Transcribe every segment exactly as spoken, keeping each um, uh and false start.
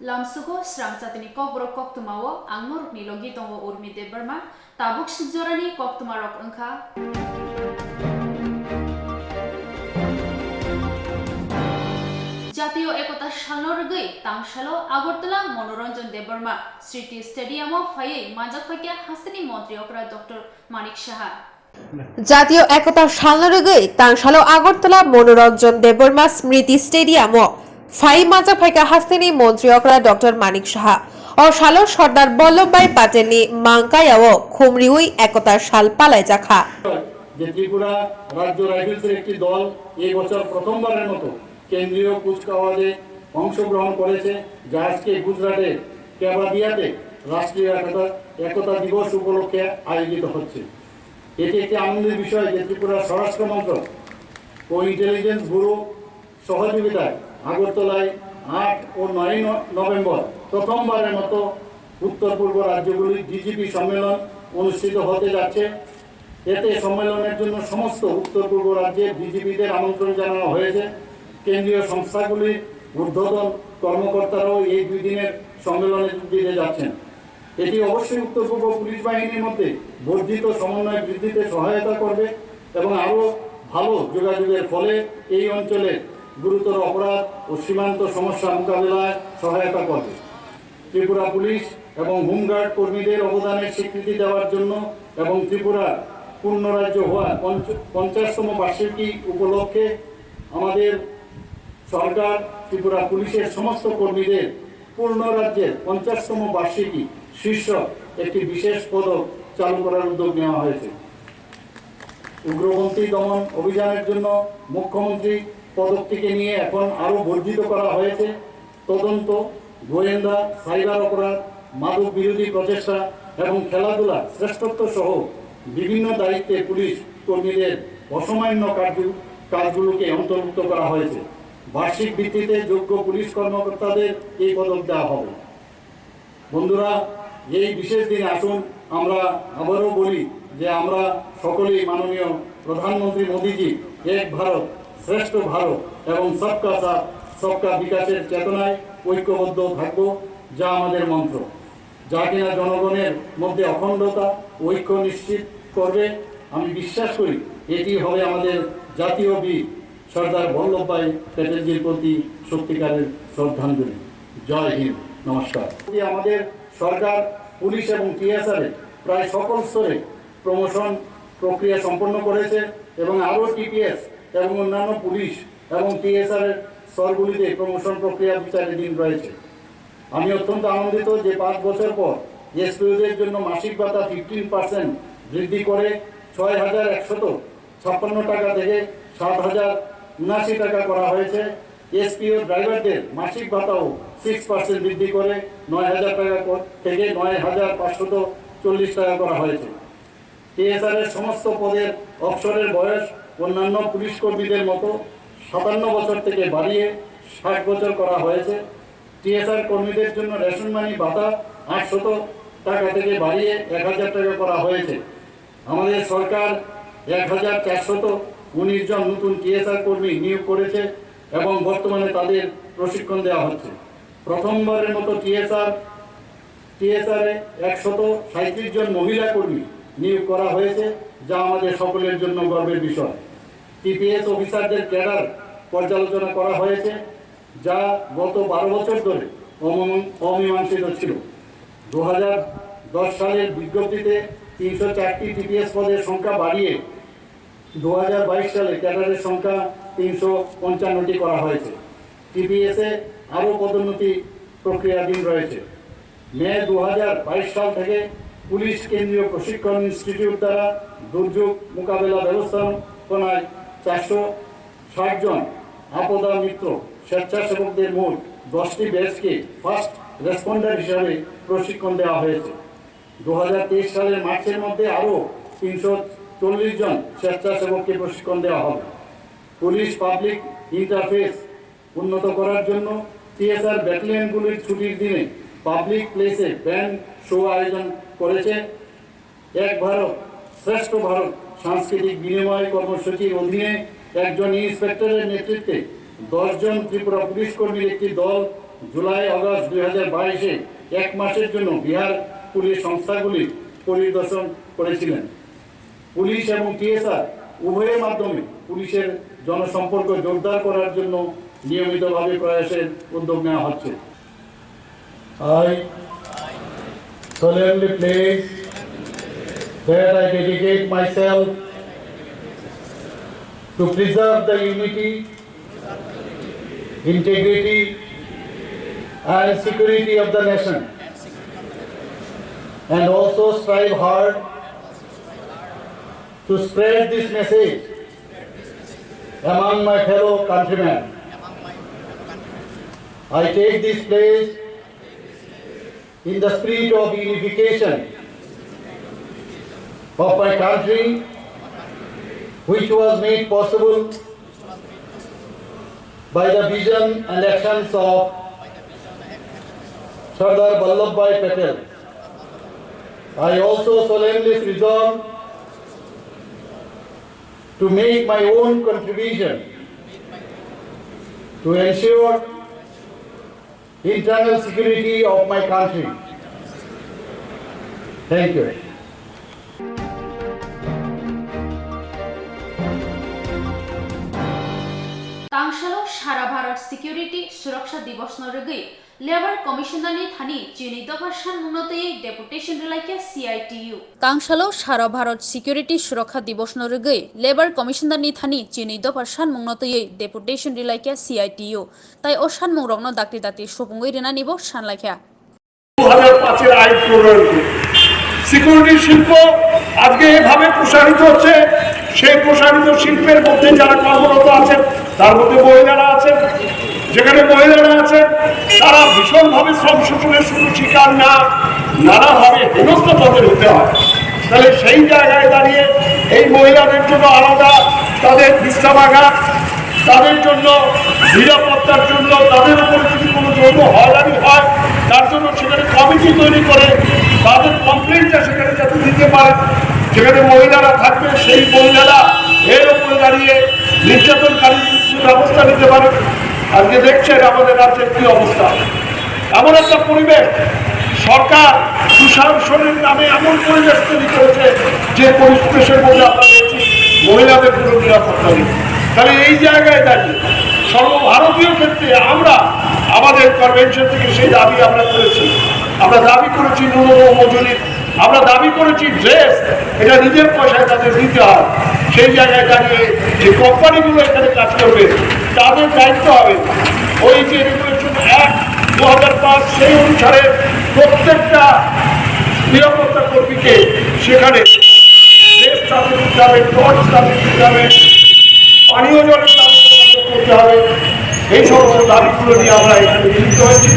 Lamsugo srang chatini kokborok koktwmao ang norokni logi tongo Urmi Debbarma. Tabuk sukjorani koktwmarok wngkha. Jatiyo Ekota Salno rwgwi tangsalo Agartala Manoranjan Debbarma Smriti Stadiumo phaiwi manjak phaikha hasteni montri okra Doctor Manik Saha. Jatiyo Ekota Salno rwgwi tangsalo Agartala Manoranjan Debbarma Smriti Stadiumo phaiwi manjak phaikha hasteni montri okra Doctor Manik Saha. O salo Sardar Vallabhbhai Patelni mangkayao khumriwi Ekota Sal palaijakha. যে ত্রিপুরা রাজ্য রাইফেলসের একটি দল এই বছর প্রথমবারের মতো কেন্দ্রীয় কুচকাওয়াজে অংশগ্রহণ করেছে, যা আজকে গুজরাটের কেভাদিয়াতে রাষ্ট্রীয় একতা, একতা দিবস উপলক্ষে আয়োজিত হচ্ছে। এটি একটি আনন্দের বিষয় যে ত্রিপুরা স্বরাষ্ট্র মন্ত্রক ও ইন্টেলিজেন্স ব্যুরো সহযোগিতায় আগরতলায় আট ও নয় ন-, নভেম্বর প্রথমবারের মতো উত্তর পূর্ব রাজ্যগুলির ডিজিপি সম্মেলন অনুষ্ঠিত হতে যাচ্ছে। এতে সম্মেলনের জন্য সমস্ত উত্তর পূর্ব রাজ্যের ডিজিপিদের আমন্ত্রণ জানানো হয়েছে। কেন্দ্রীয় সংস্থাগুলির ঊর্ধ্বতন কর্মকর্তারাও এই দুই দিনের সম্মেলনে যোগ দিতে যাচ্ছেন। এটি অবশ্যই উত্তর পূর্ব পুলিশ বাহিনীর মধ্যে বর্ধিত সমন্বয় বৃদ্ধিতে সহায়তা করবে এবং আরও ভালো যোগাযোগের ফলে এই অঞ্চলে গুরুতর অপরাধ ও সীমান্ত সমস্যা মোকাবিলায় সহায়তা করবে। ত্রিপুরা পুলিশ এবং হোমগার্ড কর্মীদের অবদানের স্বীকৃতি দেওয়ার জন্য এবং ত্রিপুরার পূর্ণ রাজ্য হওয়ার পঞ্চ-, পঞ্চাশতম বার্ষিকী উপলক্ষে আমাদের সরকার ত্রিপুরা পুলিশের সমস্ত কর্মীদের পূর্ণ রাজ্যের পঞ্চাশতম বার্ষিকী শীর্ষক একটি বিশেষ পদক চালু করার উদ্যোগ নেওয়া হয়েছে। উগ্রপন্থী দমন অভিযানের জন্য মুখ্যমন্ত্রী পদকটিকে নিয়ে এখন আরও বর্ধিত করা হয়েছে। তদন্ত, গোয়েন্দা, সাইবার অপরাধ, মাদক বিরোধী প্রচেষ্টা এবং খেলাধুলা শ্রেষ্ঠত্ব সহ বিভিন্ন দায়িত্বে পুলিশ কর্মীদের অসামান্য কার্য-, কাজগুলোকে অন্তর্ভুক্ত করা হয়েছে। বার্ষিক ভিত্তিতে যোগ্য পুলিশ কর্মকর্তাদের এই পদক দেওয়া হবে। বন্ধুরা, এই বিশেষ দিনে আসুন আমরা আবারও বলি যে আমরা সকলেই মাননীয় প্রধানমন্ত্রী মোদীজি এক ভারত, শ্রেষ্ঠ ভারত এবং সবকা সাথ, সবকা বিকাশের চেতনায় ঐক্যবদ্ধ থাকব, যা আমাদের মন্ত্র, যা কিনা জনগণের মধ্যে অখণ্ডতা, ঐক্য নিশ্চিত করবে। আমি বিশ্বাস করি এটি হবে আমাদের জাতীয় বীর সর্দার বল্লভভাই প্যাটেলজির প্রতি সত্যিকারের শ্রদ্ধাঞ্জলি। জয় হিন্দ, নমস্কার। আমাদের সরকার পুলিশ এবং টিএসআর এ প্রায় সকল স্তরে প্রমোশন প্রক্রিয়া সম্পন্ন করেছে এবং আরও টিপিএস এবং অন্যান্য পুলিশ এবং টিএসআর এর স্তরগুলিতে প্রমোশন প্রক্রিয়া বিচারাধীন রয়েছে। আমি অত্যন্ত আনন্দিত যে পাঁচ বছর পর এসপিওদের জন্য মাসিক ভাতা ফিফটিন পার্সেন্ট বৃদ্ধি করে ছয় হাজার একশত ছাপ্পান্ন টাকা থেকে সাত হাজার উনাশি টাকা করা হয়েছে। এসপিও ড্রাইভারদের মাসিক ভাতাও সিক্স পার্সেন্ট বৃদ্ধি করে নয় হাজার টাকা কর-, থেকে নয় হাজার পাঁচশত চল্লিশ টাকা করা হয়েছে। টিএসআর এর সমস্ত পদের অবসরের বয়স অন্যান্য পুলিশ কর্মীদের মতো সাতান্ন বছর থেকে বাড়িয়ে ষাট বছর করা হয়েছে। টিএসআর কর্মীদের জন্য রেশন মানি ভাতা আটশত টাকা থেকে বাড়িয়ে এক হাজার টাকা করা হয়েছে। আমাদের সরকার এক হাজার চারশত উনিশ জন নতুন টিএসআর কর্মী নিয়োগ করেছে এবং বর্তমানে তাদের প্রশিক্ষণ দেওয়া হচ্ছে। প্রথমবারের মতো টিএসআর, টিএসআর এ একশত সাঁইত্রিশ জন মহিলা কর্মী নিয়োগ করা হয়েছে, যা আমাদের সকলের জন্য গর্বের বিষয়। টিপিএস অফিসারদের ক্যাডার পর্যালোচনা করা হয়েছে, যা গত বারো বছর ধরে অমম-, অমীমাংসিত ছিল। দু হাজার দশ সালের বিজ্ঞপ্তিতে তিনশো চারটি টিপিএস পদের সংখ্যা বাড়িয়ে দু হাজার বাইশ সালে ক্যাডারের সংখ্যা তিনশো পঞ্চান্নটি করা হয়েছে। টিপিএস এ আরও পদোন্নতি প্রক্রিয়াধীন রয়েছে। মে দু হাজার বাইশ সাল থেকে পুলিশ কেন্দ্রীয় প্রশিক্ষণ ইনস্টিটিউট দ্বারা দুর্যোগ মোকাবেলা ব্যবস্থাপনায় চারশো ষাট জন আপদা মিত্র স্বেচ্ছাসেবকদের মোট দশটি ব্যাচকে ফার্স্ট রেসপন্ডার হিসাবে প্রশিক্ষণ দেওয়া হয়েছে। দু হাজার তেইশ সালের মার্চের মধ্যে আরও তিনশো চল্লিশ জন স্বেচ্ছাসেবককে প্রশিক্ষণ দেওয়া হবে। পুলিশ পাবলিক ইন্টারফেস উন্নত করার জন্য টিএসআর ব্যাটালিয়নগুলির ছুটির দিনে পাবলিক প্লেসে ব্যান্ড শো আয়োজন করেছে। এক ভারত শ্রেষ্ঠ ভারত সাংস্কৃতিক বিনিময় কর্মসূচির অধীনে একজন ইন্সপেক্টরের নেতৃত্বে দশ জন ত্রিপুরা পুলিশ কর্মীর একটি দল জুলাই আগস্ট দুই হাজার বাইশে এক মাসের জন্য বিহার পুলিশ সংস্থাগুলি পরিদর্শন করেছিলেন। পুলিশ এবং টিএসআর উভয়ের মাধ্যমে পুলিশের জনসম্পর্ক জোরদার করার জন্য নিয়মিতভাবে প্রয়াসের উদ্যোগ নেওয়া হচ্ছে। I solemnly pledge that I dedicate myself to preserve the unity, integrity, and security of the nation, and also strive hard to spread this message among my fellow countrymen. I take this pledge in the spirit of unification of my country, which was made possible by the vision and actions of Sardar Vallabhbhai Patel. I also solemnly resolve to make my own contribution to ensure internal security of my country. Thank you. Tangsalo Sara Bharat Security Suraksha Divos no rwgwi Labour Commissioner ni thani chini dopha sanmung no twiwi deputation rwlaikha C I T U. Tangsalo Sara Bharat Security Suraksha Divos no rwgwi Labour Commissioner ni thani chini dopha sanmung no twiwi deputation rwlaikha C I T U. Tai o sanmung rokno dakti dakti supungwi rwnani bo sanlaikha. দু হাজার পাঁচের আইন প্রণয়ন করে সিকিউরিটি শিল্প আজকে এভাবে প্রসারিত হচ্ছে। সেই প্রসারিত শিল্পের মধ্যে যারা কর্মরত আছেন, তার মধ্যে মহিলারা আছেন। যেখানে মহিলারা আছেন, তারা ভীষণভাবে শ্রম শোষণের শুধু শিকার না, নানাভাবে হেনস্থা তাদের হতে হয়। তাহলে সেই জায়গায় দাঁড়িয়ে এই মহিলাদের জন্য আলাদা তাদের বিশ্রামাগার, তাদের জন্য নিরাপত্তার জন্য, তাদের উপরে যদি কোনো যৌন হয়রানি হয়, তার জন্য সেখানে কমিটি তৈরি করে তাদের কমপ্লেইনটা সেখানে যাতে দিতে পারে, যেখানে মহিলারা থাকবে, সেই মহিলারা এর উপরে দাঁড়িয়ে নির্যাতনকারী ব্যবস্থা নিতে পারে। আজকে দেখছেন আমাদের রাজ্যের কি অবস্থা। এমন একটা পরিবেশ, সরকার সুশাসনের নামে এমন পরিবেশ তৈরি করেছে, যে পরিবেশের মধ্যে আমরা দেখছি মহিলাদের কোনো নিরাপত্তা নেই। তাহলে এই জায়গায় দাঁড়িয়ে সর্বভারতীয় ক্ষেত্রে আমরা আমাদের কনভেনশন থেকে সেই দাবি আমরা করেছি। আমরা দাবি করেছি ন্যূনতম মজুরি, আমরা দাবি করেছি ড্রেস, এটা নিজের পয়সায় তাদের দিতে হয়। সেই জায়গায় দাঁড়িয়ে যে কোম্পানিগুলো এখানে কাজ করবে, তাদের দায়িত্ব হবে ওই যে রেগুলেশন এক দু হাজার পাঁচ, সেই অনুসারে প্রত্যেকটা নিরাপত্তা কর্মীকে সেখানে ড্রেস তাদের দিতে হবে, টর্চ তাদের দিতে হবে, পানীয় জলের ব্যবস্থা তাদের করতে হবে। এই সমস্ত দাবিগুলো নিয়ে আমরা এখানে মিলিত হয়েছি।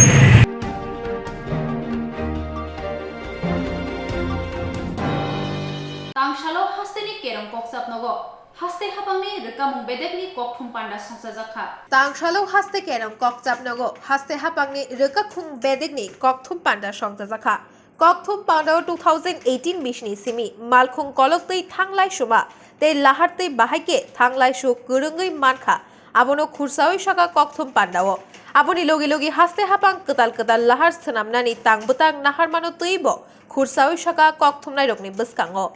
Tangsalo hasteni kerong kokchap nogo, haste hapangni rwkamung bedekni kokthum panda songchajakha. Tangsalo haste kerong kokchap nogo, haste hapangni rwkakhung bedekni kokthum panda songchajakha. Kokthum pandao two thousand eighteen bisni simi malkhung kolok tei thanglai suma tei lahar tei bahai khe thanglai su kwrwngwi mankha. Abono khursawi saka kokthum pandao. Aboni logi logi haste hapang kwtal kwtal lahar swnamnani tang bwtang naharmano twibo khursawi saka kokthumnairokni bwskango.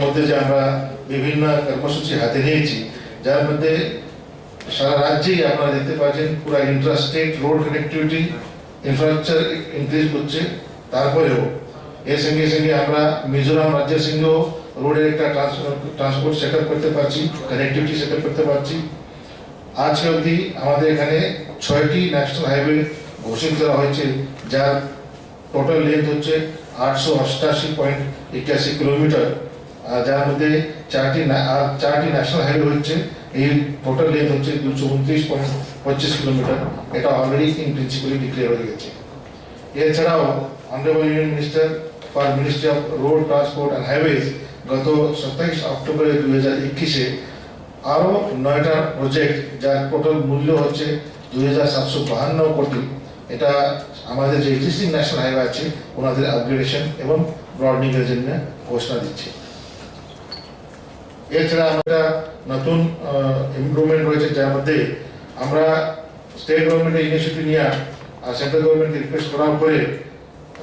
মধ্যে যে আমরা বিভিন্ন কর্মসূচি হাতে নিয়েছি, যার মধ্যে সারা রাজ্যেই আপনারা দেখতে পাচ্ছেন পুরা Intra state road connectivity infrastructure increase করছে। তারপরেও এর সঙ্গে সঙ্গে আমরা মিজোরাম রাজ্যের সঙ্গেও রোডের একটা ট্রান্স-, ট্রান্সপোর্ট সেট আপ করতে পারছি, কানেক্টিভিটি সেট আপ করতে পারছি। আজকে অবধি আমাদের এখানে ছয়টি ন্যাশনাল হাইওয়ে ঘোষিত করা হয়েছে, যার টোটাল লেন্থ হচ্ছে আটশো অষ্টাশি পয়েন্ট একাশি কিলোমিটার, আর যার মধ্যে চারটি ন্যা-, আর চারটি ন্যাশনাল হাইওয়ে হচ্ছে, এই টোটাল লেন্থ হচ্ছে দুশো উনত্রিশ পয়েন্ট পঁচিশ কিলোমিটার। এটা অলরেডি ইন প্রিন্সিপালি ডিক্লেয়ার হয়ে গেছে। এছাড়াও honourable union minister for ministry of road transport and highways গত সাতাইশ অক্টোবরে দুই হাজার একুশে আরও নয়টা প্রজেক্ট, যার টোটাল মূল্য হচ্ছে দুই হাজার সাতশো বাহান্ন কোটি, এটা আমাদের যে এক্সিস্টিং ন্যাশনাল হাইওয়ে আছে, ওনাদের আপগ্রেডেশন এবং ব্রডনিং এর জন্য ঘোষণা দিচ্ছে। এছাড়া আমরা নতুন, আহ, ইমপ্রুভমেন্ট রয়েছে, যার মধ্যে আমরা স্টেট গভর্নমেন্টের ইনিশিয়েটিভ নিয়ে সেন্ট্রাল গভর্নমেন্টকে রিকোয়েস্ট করার পরে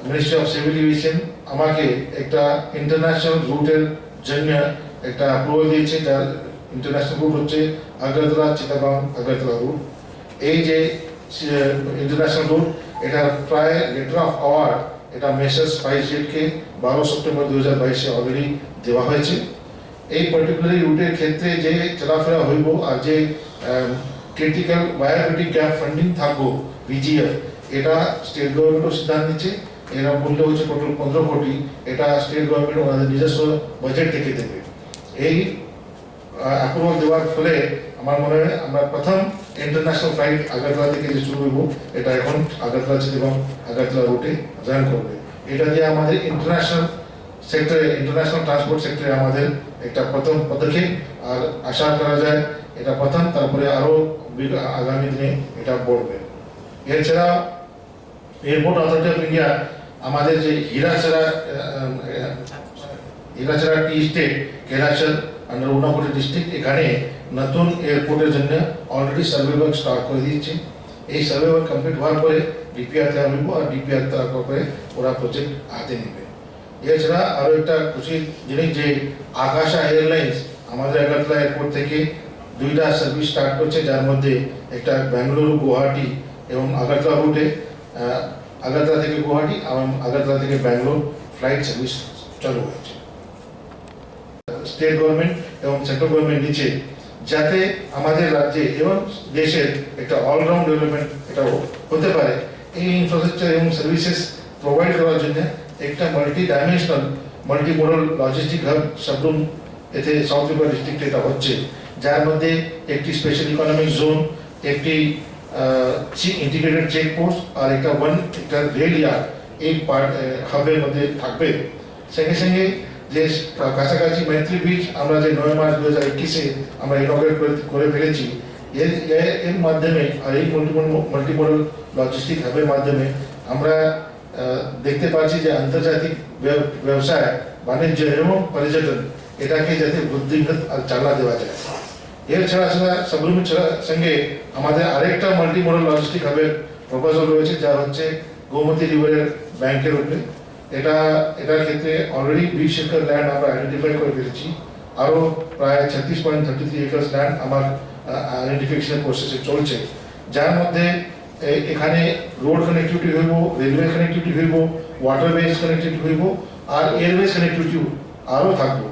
মিনিস্ট্রি অফ সিভিল এভিয়েশন আমাকে একটা ইন্টারন্যাশনাল রুটের জন্য একটা অ্যাপ্রুভাল দিয়েছে, যার ইন্টারন্যাশনাল রুট হচ্ছে আগরতলা চিটাগাং আগরতলা রুট। এই যে ইন্টারন্যাশনাল রুট, এটা প্রায় লেটার অফ অ্যাওয়ার্ড এটা মেসার্স স্পাইসজেটকে বারো সেপ্টেম্বর দুই হাজার বাইশে অলরেডি দেওয়া হয়েছে। এই পার্টিকুলার রুটের ক্ষেত্রে যে চলাফেরা হইব আর যে ক্রিটিক্যাল ভায়াবিলিটি গ্যাপ ফান্ডিং থাকবো, ভিজিএফ, এটা স্টেট গভর্নমেন্টও সিদ্ধান্ত নিচ্ছে। এরা মূল্য হচ্ছে টোটাল পনেরো কোটি, এটা স্টেট গভর্নমেন্ট ওনাদের নিজস্ব বাজেট থেকে দেবে। এই অ্যাপ্রুভাল দেওয়ার ফলে আমার মনে হয় আমরা প্রথম ইন্টারন্যাশনাল ফ্লাইট আগরতলা থেকে যে শুরু হইব, এটা এখন আগরতলা চিটাগাং আগরতলা রুটে রান করবে। এটা দিয়ে আমাদের ইন্টারন্যাশনাল সেক্টরে, ইন্টারন্যাশনাল ট্রান্সপোর্ট সেক্টরে আমাদের একটা প্রথম পদক্ষেপ। আর আশা করা যায় এটা প্রথম, তারপরে আরও বিগ-, আগামী দিনে এটা বাড়বে। এছাড়া এয়ারপোর্ট অথরিটি অফ ইন্ডিয়া আমাদের যে হীরাছড়া, আহ, আহ, হীরাছড়া টি এস্টেট, কৈলাসহর আন্ডার উনাকোটি ডিস্ট্রিক্ট, এখানে নতুন এয়ারপোর্টের জন্য অলরেডি সার্ভে ওয়ার্ক স্টার্ট করে দিয়েছে। এই সার্ভে ওয়ার্ক কমপ্লিট হওয়ার পরে ডিপিআর তৈরি হইব, আর ডিপিআর তৈরি করার পরে ওরা প্রজেক্ট হাতে নেবে। এছাড়া আরও একটা খুশির জিনিস যে আকাশা এয়ারলাইন্স আমাদের আগরতলা এয়ারপোর্ট থেকে দুইটা সার্ভিস স্টার্ট করছে, যার মধ্যে একটা ব্যাঙ্গালোর গুয়াহাটি এবং আগরতলা রুটে, আহ, আগরতলা থেকে গুয়াহাটি এবং আগরতলা থেকে ব্যাঙ্গালোর ফ্লাইট সার্ভিস চালু হয়েছে। স্টেট গভর্নমেন্ট এবং সেন্ট্রাল গভর্নমেন্ট নিচ্ছে, যাতে আমাদের রাজ্যে এবং দেশের একটা অলরাউন্ড ডেভেলপমেন্ট এটা হ-, হতে পারে। এই ইনফ্রাস্ট্রাকচার এবং সার্ভিসেস প্রোভাইড করার জন্য একটা multi dimensional, multi modal logistic hub Sabroom এতে সাউথ ত্রিপুরা ডিস্ট্রিক্টে এটা হচ্ছে, যার মধ্যে একটি স্পেশাল ইকোনমিক জোন, একটি ইন্টিগ্রেটেড চেকপোস্ট আর একটা ওয়ান, একটা রেল ইয়ার্ড এই পার্ট হাবের মধ্যে থাকবে। সঙ্গে সঙ্গে যে কাছাকাছি মৈত্রী ব্রিজ আমরা যে নয় মার্চ দু হাজার একুশে আমরা ইনঅগারেট করে, করে ফেলেছি, এর, এর, এর মাধ্যমে আর এই মাল্টিমোডাল, মাল্টিমোডাল লজিস্টিক হাবের মাধ্যমে আমরা, আহ, দেখতে পাচ্ছি যে আন্তর্জাতিক ব্যব-, ব্যবসায়, বাণিজ্য এবং পর্যটন এটাকে যাতে বুদ্ধিমত আর চালনা দেওয়া যায়। এছাড়া ছাড়া সাবরুম ছাড়া সঙ্গে আমাদের আরেকটা মাল্টিমোডাল লজিস্টিক হাবের প্রপোজাল রয়েছে, যা হচ্ছে গোমতী রিভারের ব্যাংকের উপরে। এটা, এটার ক্ষেত্রে অলরেডি বিশ একর ল্যান্ড আমরা আইডেন্টিফাই করে ফেলেছি। আরও প্রায় ছত্রিশ point thirty three acres land আমার, আহ, আইডেন্টিফিকেশনের প্রসেসে চলছে, যার মধ্যে এ-, এখানে রোড কানেক্টিভিটি হইব, রেলওয়ে কানেক্টিভিটি হইব, ওয়াটারওয়েজ কানেক্টিভিটি হইব, আর এয়ারওয়েজ কানেক্টিভিটি আরও থাকবো।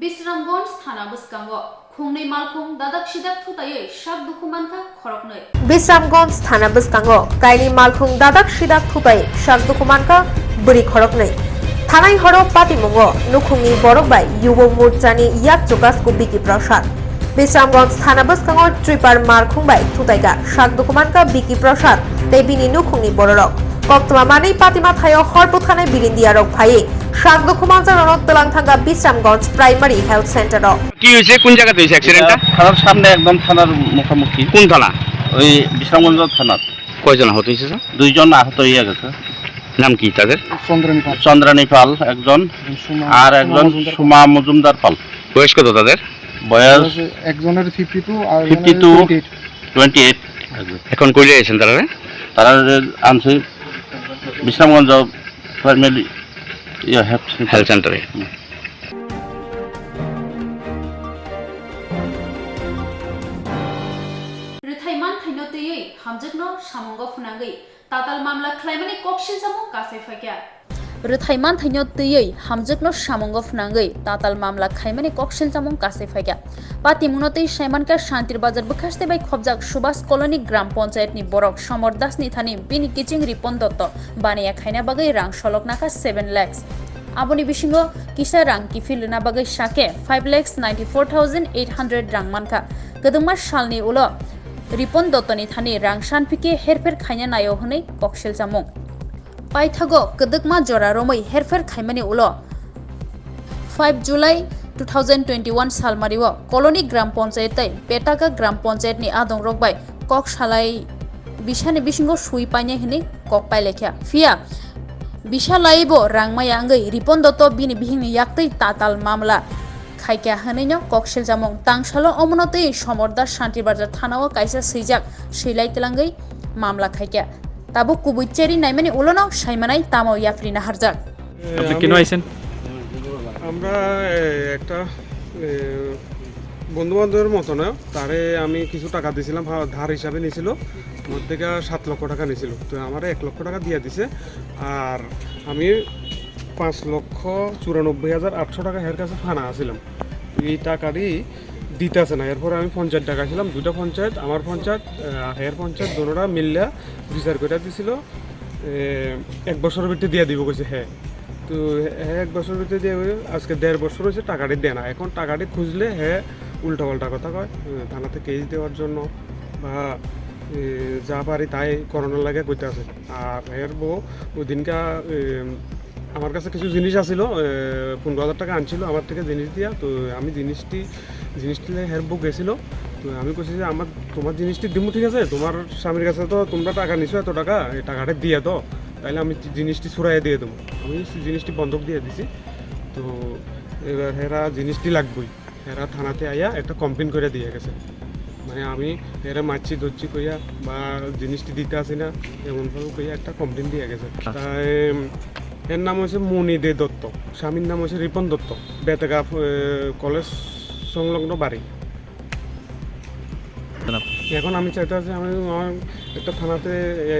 Bisramganj thana bwskango khungnwi malkhung dadak sidak thutaiwi sak dukhu mankha khoroknwi. Bisramganj thana bwskango kainwi malkhung dadak sidak thutai sak dukhu mankha bwrwi khoroknwi. Thanai horo patimungo nukhungni borok bai Yubo Morchani yak chukasko Biki Prasad. Bisramganj thana bwskango tripar malkhung bai thutaikha sak dukhu mankha Biki Prasad tei bini nukhungni bororok. Koktwma manwi patima thaio hor bwthanai birindiyarok phaiwi sak dukhu manjakrokno twlang thangkha Bisramganj Primary Health Center o. কি হয়েছে? কোন জায়গাতে হয়েছে অ্যাক্সিডেন্টটা? এটা থানার সামনে, একদম থানার মুখোমুখি। কোন থানা? ওই বিশ্রামগঞ্জ থানার। কয়জন আহত হয়েছে, স্যার? দুইজন আহত হয়ে গেছে। নাম কি তাদের? চন্দ্রানী পাল। চন্দ্রানী পাল একজন, সুমা, আর সুমা একজন মজুমদার। সুমা মজুমদার পাল। বয়স কত তাদের? বয়স বয়স একজনের ফিফটি টু আর ফিফটি টু, একজনের টোয়েন্টি এইট। Twenty eight. এখন কই নিয়ে গেছেন তারা? তারা যে আনছে বিশ্রামগঞ্জ প্রাইমারি ইয়ে হেলথ সেন্টার। হেলথ সেন্টারে। হুম। Rwthai manthaino twiwi hamjwkno samungo phwnangwi tatal mamla khlaimani kok silchamo kasai phaikha. Rwthai manthaino twiwi hamjwkno samungo phwnangwi tatal mamla khaimani kok silchamo kasai phaikha. Patimungno twi saimankha Shantir Bazar bwkhaste bai khopjak Subhas Colony Gram Panchayat ni borok Somor Das ni thani bini kiching Ripon Dotto baniya khaina bagwi rang solok nakha seven lakhs. Aboni bisingo kisa rang kiphil rwna bagwi sakhe five lakhs ninety four thousand eight hundred rang mankha. Kwdwkma salni ulo Ripon Dotto ni thani rang sanphikhe herpher khaina naio hwnwi kok silchamung. Paithago kwdwkma jora romwi herpher khaimani ulo five July two thousand twenty-one salmario Colony Gram Panchayat tei Petaka Gram Panchayat ni adongrok bai kok salai bisani bisingo sui painai hwnwi kok pailaikha. Phiya bisa laibo rang maya wngwi Ripon Dotto bini bihikni yaktwi tatal mamla khaikha hwnwi no kok siljamung. Tangsalo omono twi Somor Das Santibarjar thanao kaisa swijak swilai twlangwi mamla khaikha. Tabuk kubui cherwi naimani ulono saimanai tamo yapri naharjak. আপনি কেন আইছেন? আমরা, এ, একটা, এ, বন্ধু বান্ধবের মতো না, তারে আমি কিছু টাকা দিছিলাম, হা-, ধার হিসাবে নিছিল, আমার থেকে সাত লক্ষ টাকা নিছিল। তো আমারে এক লক্ষ টাকা দিয়া দিছে, আর আমি পাঁচ লক্ষ চুরানব্বই হাজার আটশো টাকা এর কাছে ফানা আছিলাম। এই টাকাটি দিতে আছে না। এরপরে আমি পঞ্চায়েত ডাকাইছিলাম, দুইটা পঞ্চায়েত, আমার পঞ্চায়েত, আহ, আর হের পঞ্চায়েত, দোনোটা মিললে বিচার করে দিছিল। এ, এক বছরের ভিতরে দিয়ে দিব কইছে, হ্যাঁ। তো হে এক বছরের ভিতরে দিয়ে দিবে, আজকে দেড় বছর হয়েছে, টাকাটি দেয় না। এখন টাকাটি খুঁজলে হে উল্টাপাল্টা কথা কয়, এ, থানাতে কেস দেওয়ার জন্য বা, এ, যা পারি তাই করানোর লাগে কইতে আছে। আর এর বউ ওই দিনকা, এ, আমার কাছে কিছু জিনিস আছিল, এ, পনেরো হাজার টাকা আনছিল আমার থেকে জিনিস দিয়া। তো আমি জিনিসটি, জিনিসটি নিয়ে হের বউ গেছিল। তো আমি কইছি যে, "আমার, তোমার জিনিসটি দিমু, ঠিক আছে, তোমার স্বামীর কাছে তো তোমরা টাকা নিছো, এত টাকা, এই টাকাটা দিয়ে দাও, তাইলে আমি জিনিসটি ছুড়াইয়া দিয়ে দেবো।" আমি সেই জিনিসটি বন্ধক দিয়ে দিছি। তো এবার হেরা জিনিসটি লাগবেই, হেরা থানাতে আইয়া একটা কমপ্লেন করে দিয়ে গেছে। মানে আমি এরা মারছি ধরছি কইয়া বা জিনিসটি দিতে আসি না, এমনভাবে কইয়া একটা কমপ্লেন দিয়ে গেছে। আচ্ছা। তাই এর নাম হচ্ছে মণি দে দত্ত, স্বামীর নাম হচ্ছে রিপন দত্ত, বেতেগা, এ, কলেজ সংলগ্ন বাড়ি। এখন আমি চাইতে আছি, আমি আমার একটা থানাতে, এ,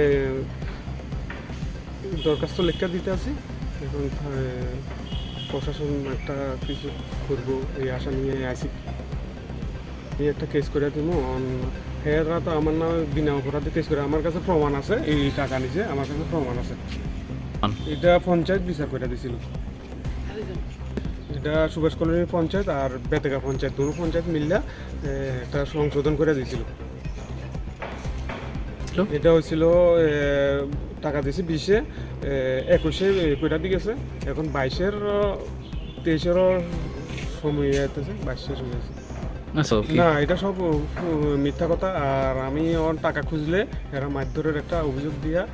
দরখাস্ত লেখা দিতে আছি। এখন, এ, প্রশাসন একটা কিছু করবো এই আশা নিয়ে আছি। এই একটা কেস করে দিব। অন-, হেরা তো আমার নামে বিনা অপরাধে কেস করে, আমার কাছে প্রমাণ আছে, এই টাকা নিছে, আমার কাছে প্রমাণ আছে। আন- এটা পঞ্চায়েত বিচার করে দিছিল। এটা সুভাষ কলোনি পঞ্চায়েত আর বেতেগা পঞ্চায়েত, দুটো পঞ্চায়েত মিললে, এ, একটা সংশোধন করে দিছিল। হ্যালো? এটা হয়েছিল, এ, টাকা দিছে বিশে, এ, একুশে, এ, কয়টা দিয়ে গেছে, এখন বাইশের, তেইশেরও সময় যাইতেছে, বাইশের সময় আছে। আচ্ছা, ওকে। না, এটা সব, উ, মিথ্যা কথা। আর আমি আমার টাকা খুঁজলে এরা মারধরের একটা অভিযোগ দিয়া,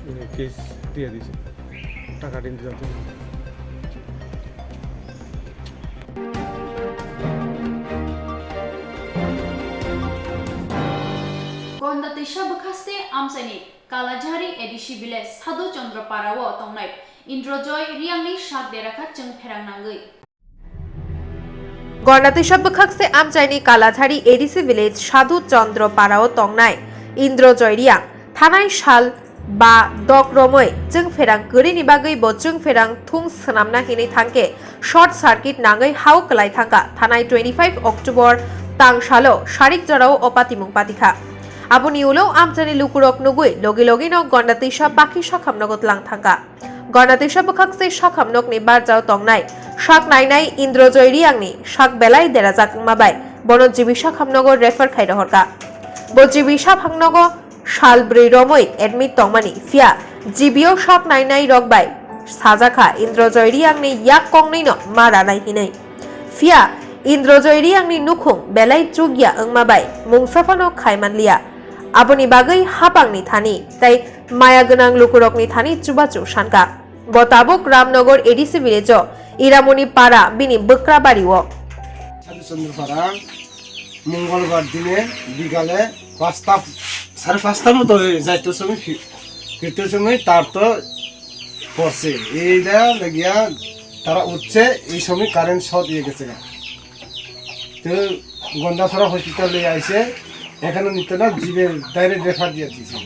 উম, কেস দিয়ে দিছে। টাকা দিন দিতে হবে। Gonda Teisa bwkhaste amchaini Kalajhari A D C village Sadhu Chandra Para o tongnai Indrojoy Riangni sak derakha chwng pherang nangwi. Gonda Teisa bwkhakse amchaini Kalajhari A D C village Sadhu Chandra Para o tongnai Indrojoy Riang thanai sal ba dok romwi chwng pherang kwrwini bagwi bo chwng pherang thung swnamna hinwi thangkhe short circuit nangwi hao kwlai thangkha. Thanai twenty five October tang salo sarik jorao o patimung patikha. Aboni ulo amchaini lukurok nugwi logi logino Gonda Teisa bakhi sakhamnogo tlang thangkha. Gonda Teisa bwkhakse sakhamnokni barjao tongnai sak nainai Indrojoy Riangni sak belai derajak wngma bai bono G B sakhamnogo refer khai rohorkha. Bo G B sakhamnogo sal bwrwi romwi admit tongmani, phiya G B o sak nainai rok bai sajakha Indrojoy Riangni yak kongnwino ma ranai hinwi. Phiya Indrojoy Riangni nukhung belai chukya wngma bai mungsa phano khai manliya. Aboni bagwi hapangni thani tei maya gwnang lukurokni thani chubachu sankha. Bo tabuk Ramnagar A D C village-o Iramoni para bini bwkra bari-o. সাধুচন্দ্রপাড়া মঙ্গলবার দিনে বিকালে পাঁচটা, সাড়ে পাঁচটার মতো হয়ে যাইতে সময় ফি-, ফিরতে সময় তার তো পড়ছে। এইটা লাগিয়া তারা উঠছে, এই সময় কারেন্ট শর্ট হয়ে গেছে। তো গন্ডাছড়া হসপিটালে আইছে, এখানে নিতে না, জিবে ডাইরেক্ট রেফার দিয়ে দিয়েছে।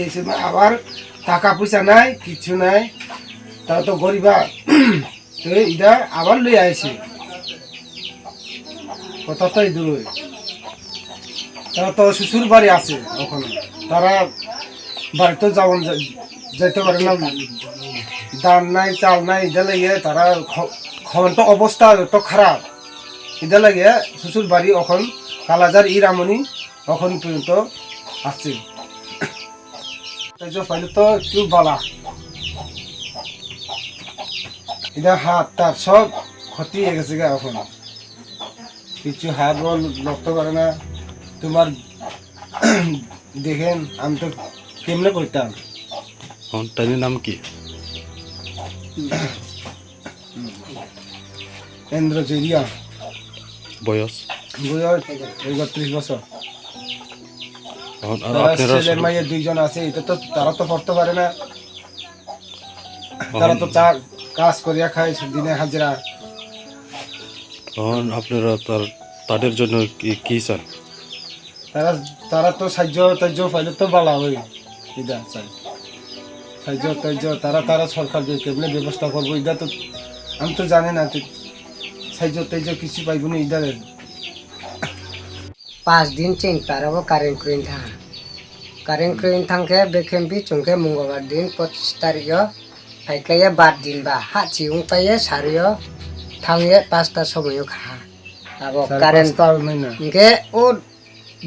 এই সময় আবার টাকা পয়সা নাই, কিচ্ছু নাই, তারা তো গরিবা। তো এটা আবার লই আইছে, কথা তো এই দূর। তারা তো শ্বশুর বাড়ি আছে ওখানে, তারা বাড়িতে যাওন যা-, যাইতে পারে না, ধান নাই, চাল নাই, এটা লেগে তারা খ-, খাওয়ান তো অবস্থা তো খারাপ, এটা লেগে শ্বশুর বাড়ি এখন কালাজার ইরামনি এখন পর্যন্ত আসছে। এই যে পাইলে তো একটু বালা, এটা হাত তার সব ক্ষতি হয়ে গেছে গা এখন। কিছু হাত বল লড়তে পারে না। তোমার দেখেন, আমি তো কেমনে করতাম? এখন তাইনের নাম কি? Indra Jiriya. বয়স? বয়স একত্রিশ বছর। এখন আর তারা আপনারা ছেলে সব মেয়ে দুইজন আছে, এটা তো, তারা তো পড়তে পারে না। তারা তো এখন চা-, কাজ করিয়া খায় দিনে হাজিরা। এখন আপনারা তার, তাদের জন্য কি, কি চান? তারা, তারা তো সাহায্য টাহ্য পাইলে তো ভালা হয়। এটা চাই। সাহায্য টাহ্য, তারা, তারা সরকার যে কেমনে ব্যবস্থা করবো, এটা তো আমি তো জানি না, ঠিক সাহায্য টাহ্য কিছু পাইবো না, এটা। Pas din chini para o current kwrwi thang. Current kwrwi thang khe, bekhe bi chwng khe Mungolbar din pochis tarik o phai khlai ye bar din ba ha chi wng pai ye sari o thang ye pasta somoi o kha. Abo sari current pasta wng nai na. Hwnkhe o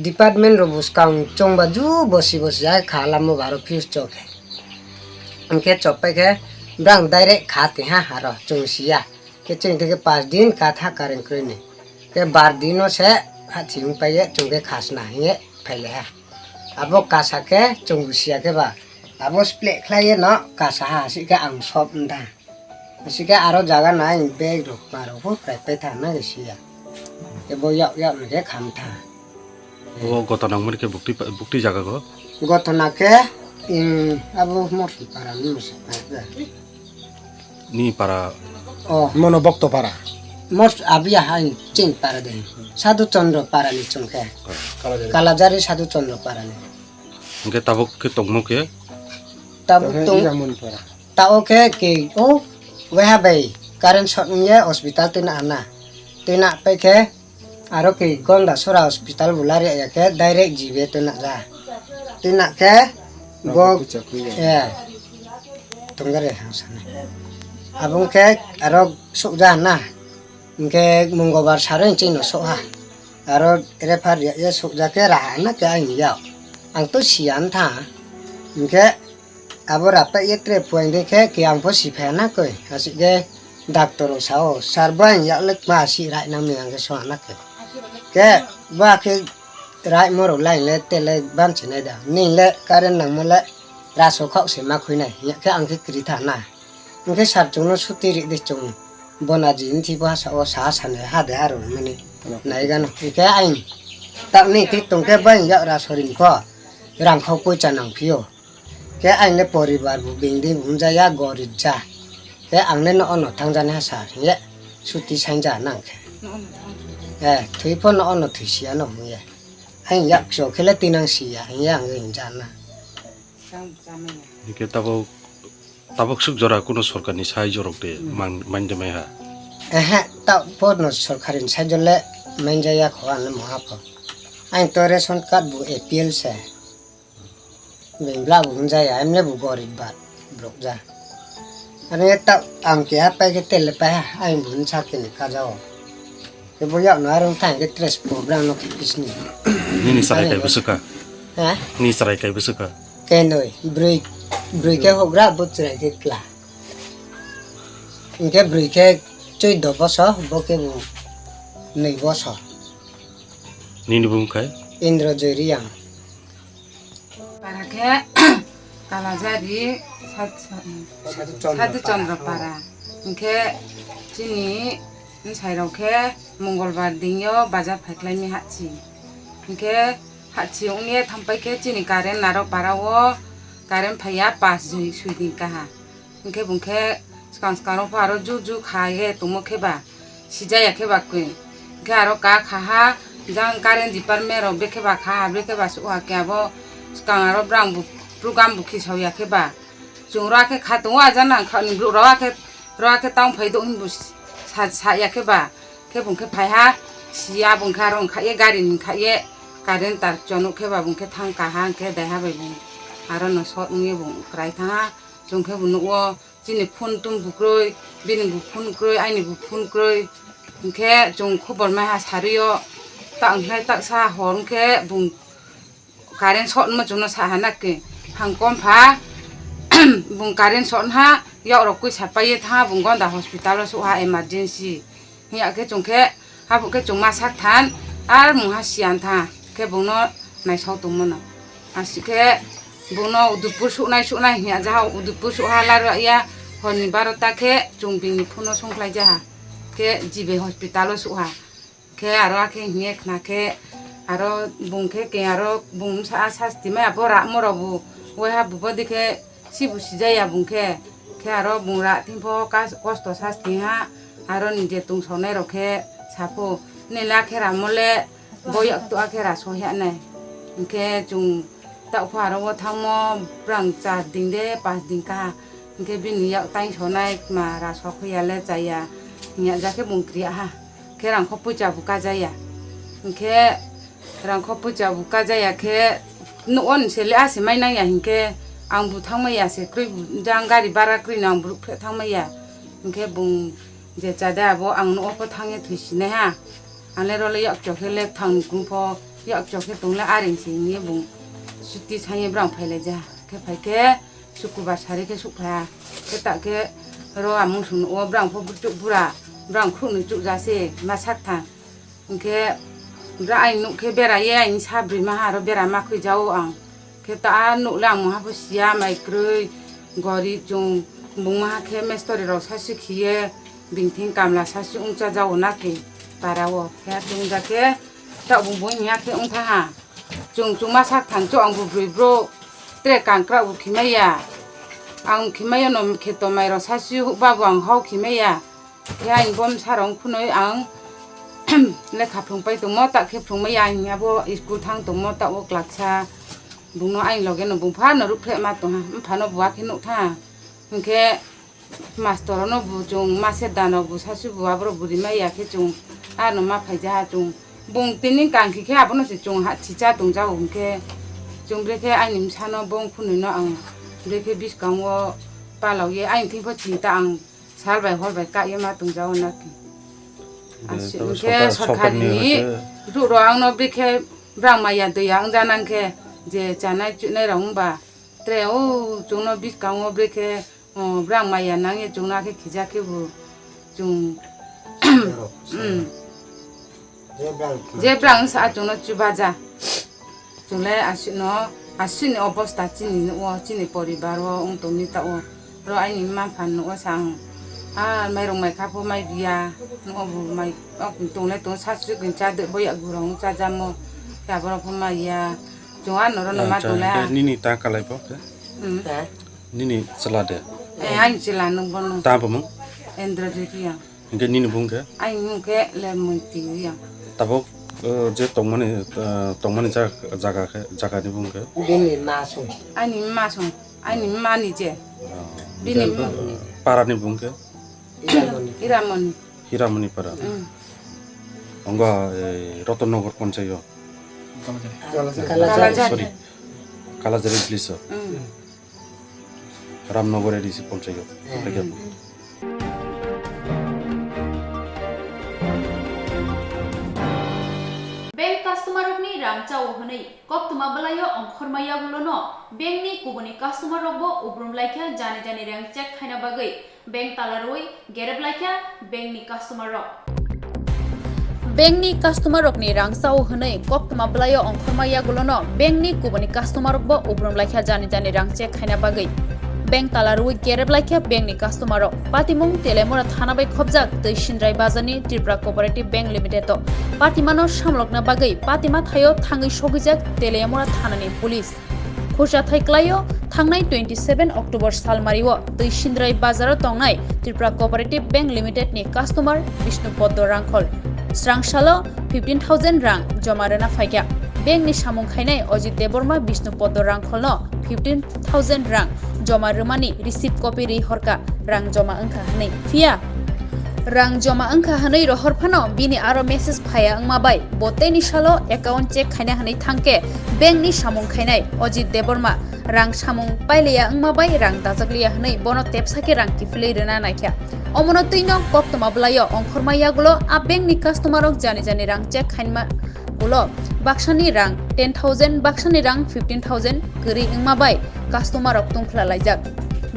department rok bwskang chwng ba ju bosi bosi ya kha lamo baro fuse chok khe. Hwnkhe chok pai khe brang direct kha twi ha haro chwng si ya. Khe chini theke pas din katha current kwrwi ni. Khe bar din o se ha thiyung pai ye chwng khe khasna hiye phai le ha. Abo kasa khe chwng busiya khe ba. Abo split khlai ye no kasa ha si khe ang sop wng tha. Si khe aro jaga nai bag rok ma rok pho prai pai tha na khe siya. Khe bo yak yak ni khe kham tha. O gotona wngmani khe bukti pa-, bukti jaga go? Gotona khe, um, abo Morsi para ni Morsi para. Ni para? Oh. Mono Bokto para. Mors abiya hai chini para de. Sadhu Chandra para ni chwng khe. Kalajari. Kalajari Sadhu Chandra para ni. Hwnkhe tabuk khe tongmo khe? Tabuk tong. Tabo khe ke o weha bai current short wngye hospital twi na ana. Twi na pai khe Aro ke Gondasora hospital bo lari ya khe direct G B twi na ja. Twi na khe bo, eh, tonggare hang sana. Abong khe aro sukja na. Hingke Munggobar saro chini no sokha. Aro refer ya, ya sukja khe raha na khe ang ya. Ang to siya wngtha. Hingke Abo rap ye tre puaing de khe, khe ang pho si phai na koi. Asik khe doctor rok sao, "Sir, bo ang yak le ma si rai nang ni ang khe so na khe." Khe ba khe rai mo rok lai le te le ban si nai da. Ni le current nang mo le raso khok se ma khui nai. Ya khe ang khe kri tha na. Hingke sir chwng no suti ri de chwng. Bona ji nthi bo sa o sa sa ne ha de aro mani. Nai gano. Hingke ang tak ni thik tong khe ba ang yak raso ring pho. Rang khau poicha nang phio. Khe aini poribar bo bini hwnjaya gorib ja. Khe ang le no ono thangjani ha sir hiye suti sainja nang khe. No ono thang. Eh, thwi pho no ono thwi siya no hiye. Aini yak so khe le tinang siya hiye ang le hinja na. Tang chamai ya. Hingke tabok, tabok suk jora kuno sorkar ni sahai jorok de man, man de mai ha. Ehe, ta pho no sorkar ni sahai jor le man jaya kho ang le moha pho. Aini to ration card bo A P L se. Bini bla bo hwnjaya, emne bo gorib bat borok ja. Ani ta ang keha pai khe tele pai ha, ayang bo hwnsa khe ni kaja o. Khe bo yak no arong thang khe tres program no khe kisni. Nini chwrai kai bwswk kha? Ha? Nini chwrai kai bwswk kha? Kenoi, brwi, brwi khe hokra, bo chwrai khe kla. Hingkhe brwi khe choido bosor, bo khe bo nwi bosor. Nini bumung khai? Indra Joy Riyang. Para khe Kalajari Sad-, Sadhu Chandra Para. Hingkhe chini bwsai rok khe Mongolbar dingyo bazar phaikhlaimi haching. Hingkhe haching wngye thampai khe chini current naro para o current phaiya pas sui, sui din kaha. Hingkhe bung khe swkang swkang rok pho aro ju ju kha ye tongmo khe ba sijaya khe ba khe. Hingkhe aro ka kha ha jang current department rok bekhe ba kha ha bekhe ba suh ha khe abo swkang aro brang bo program bo khisao ya khe ba. Chwng ro khe kha tongo a jana kha ni borok ro khe ro khe tang phai do hin bo sa, sa ya khe ba. Khe bung khe phai ha siya bung khe aro wng kha ye gari ni kha ye current tar chonok khe ba bung khe thang ka ha hingkhe daiha bai bung aro no sot wng ye bung kwrai thang ha. Chwng khe bo nukgo, chini phone tong bo kwrwi, bini bo phone kwrwi, aini bo phone kwrwi. Hinkhe chwng khobor maiha sari o, tak hinkhe taksa hor hinkhe bung current short wngma chwngno saha na khe. Hang kom pha, bung current short wngha, yak rok kwi sapai ye tha, bung Gonda hospital o suh ha emergency. Hiya khe chwng khe, habuh khe chwng ma sak than, ar mungha siyan tha, khe bungno naisao tongmano. Aswk khe bungno Udaipur suhnai suhnai hinya jaha, Udaipur suha laro ya, horni barota khe chwng bini phone o songkhlai jaha. Khe G B hospital o suha. Khe aro akhe hingye khna khe aro bung khe ke aro bung sa sasti maya bo ramo robu. Waiha bubo dikhe sibu sijaya bung khe. Khe aro bung ra thingpho kas-, kosto sasti ha aro nije tungsonai rok khe sapho. Nila khe ramo le bo yak tu akhe ra sohya nai. Hingkhe chung Takhwaro o thangmo brang char din de, pas din kaha. Hingkhe bini yak taingsonai ma ra sokhuya le chaya. Hingya jakhe bung kriya ha. Khe rangkho pucha bo kajaya. Hingkhe rangkho pucha bo kajaya khe nuko ni sele ase mai nangya hingkhe ang bo thangmaya se kroi jang gari bara kroi no ang bo rukphe thangmaya. Hingkhe bung Je chada abo ang no opho thangye thwi sinai ha. Ang le role yak chokhe le thang ni kung pho yak chokhe tong le aring si hingye bung chuti sanye brang phai lai ja. Khe phai khe sukubar sari khe suk phai ha. Khe ta khe ro amung sung o brang pho burchuk bura brang khuk ni chuk ja se ma sak thang. Hingkhe bra aini nuk khe bera ye aini sa brwi maha aro bera ma khwi jao ang. Khe ta a nuk le ang mungha pho siya mai kwrwi gorib chung bung maha khe mestori rok sasi khiye bini thing kamla sasi wngcha jao na khe para o. Khe chwng ja khe ta bung bui miya khe wngkha ha. Chwng chwngma sak thang cho ang bo brwi bro tre kangkrak bo khimai ya. Ang khimai ya no khe tomai rok sasi huk ba bo ang hau khimai ya. Khe aini bom sarong phunui ang lekha phrwngpai tongmo, tak khe phrwngmaya aini abo school thang tongmo, tak o klaksa bungno aini loge no bung phano rukphlema tongha, mphano bo akhe nukha. Hwnkhe mastor no bo chwng mase dano bo sasu bo aborok bo rimaya khe chwng ano ma phaijaha chwng bung tini kangkhi khe abono se chwng ha chicha tongjago hwnkhe chwng brekhe aini bwsano bong phunui no ang brekhe bwskango palao ye aini thingkho chinta ang. Sal bai hor bai ka ye ma tong jao na ki. Aswk hwnkhe sorkar ni ruk rok ang no bikhe brang maya doya wng ja nang khe je chanai chunai rok wng ba tre o chwng no bwskango bikhe brang maya nang ye chwng no akhe khija khe bo chwng. Je brang sa achung no chuba ja. Chwng le aswk no aswk ni obosta chini nuk o chini poribar o wng tong ni ta o. Ro aini mma phan nuk o sa ang. A mairung mai kha pho mai biya. Nuk o bo mai ok tong le tong sa suk ni cha de bo ya gurung cha jamo. Khe aborok pho mai ya. Chwng ano ro no ma tong le ha. Nini ta kalai pho khe? Nini chwla de? Aini chwla nuk bono. Ta bo mung? Indra Jyoti ya. Hingke nini bung khe? Aini bung khe Lermoi Tiwi ang. Tabok, eh, je tongmani, eh, tongmani jaga, jaga khe, jaga ni bung khe? Bini ma song. Aini ma song, aini ma ni je. Ah, bini hingke, eh, para ni bung khe? Hiramoni. Hiramoni. Hiramoni para. Mm. Ongba, eh, Ratan Nagar ponchayo. Kalajari. Sorry. Kalajari village. Mm. Ramnagar A D C ponchayo. Bank customer rokni rang chao hwnwi koktwma bwlaio ongkhorma yagulono bank ni kubuni customer rokbo ubrum laikha jani jani rang check khaina bagwi bank tala rwui gerep laikha bank ni customer rok. Bank ni customer rokni rang chao hwnwi koktwma bwlaio ongkhorma yagulono bank ni kubuni customer rokbo ubrum laikha jani jani rang check khaina bagwi. Bank tala rwui gerep laikha bank ni customer rok. Patimung Teliamura thana bai khopjak tei Sindrai bazar ni Tripura Cooperative Bank Limited o patimano samlokna bagwi patima thaio thangwi sogwijak Teliamura thana ni police. Khursa thai klaio thangnai twenty seven October salmario twi Sindrai bazaro tongnai Tripura Cooperative Bank Limited ni customer Bishnu Poddo Rangkhol. Srang salo fifteen thousand rang joma rwna phaikha. Bank ni samung khainai Ajit Debbarma Bishnu Poddo Rangkholno fifteen thousand rang joma rwmani receipt copy ri horkha rang joma wngkha hwnwi. Phiya rang joma wngkha hwnwi rohor phano bini aro message phaiya wngma bai bo teini salo account check khaina hwnwi thangkhe bank ni samung khainai Ajit Debbarma rang samung pailiya wngma bai rang dajakliya hwnwi bono tepsa khe rang kiphilwi rwna naikha. Omono twino koktwma bwlaio ongkhorma yagulo a bank ni customer rok jani jani rang check khainma ulo baksani rang ten thousand, baksani rang fifteen thousand kwrwi wngma bai customer rok tungphla laijak.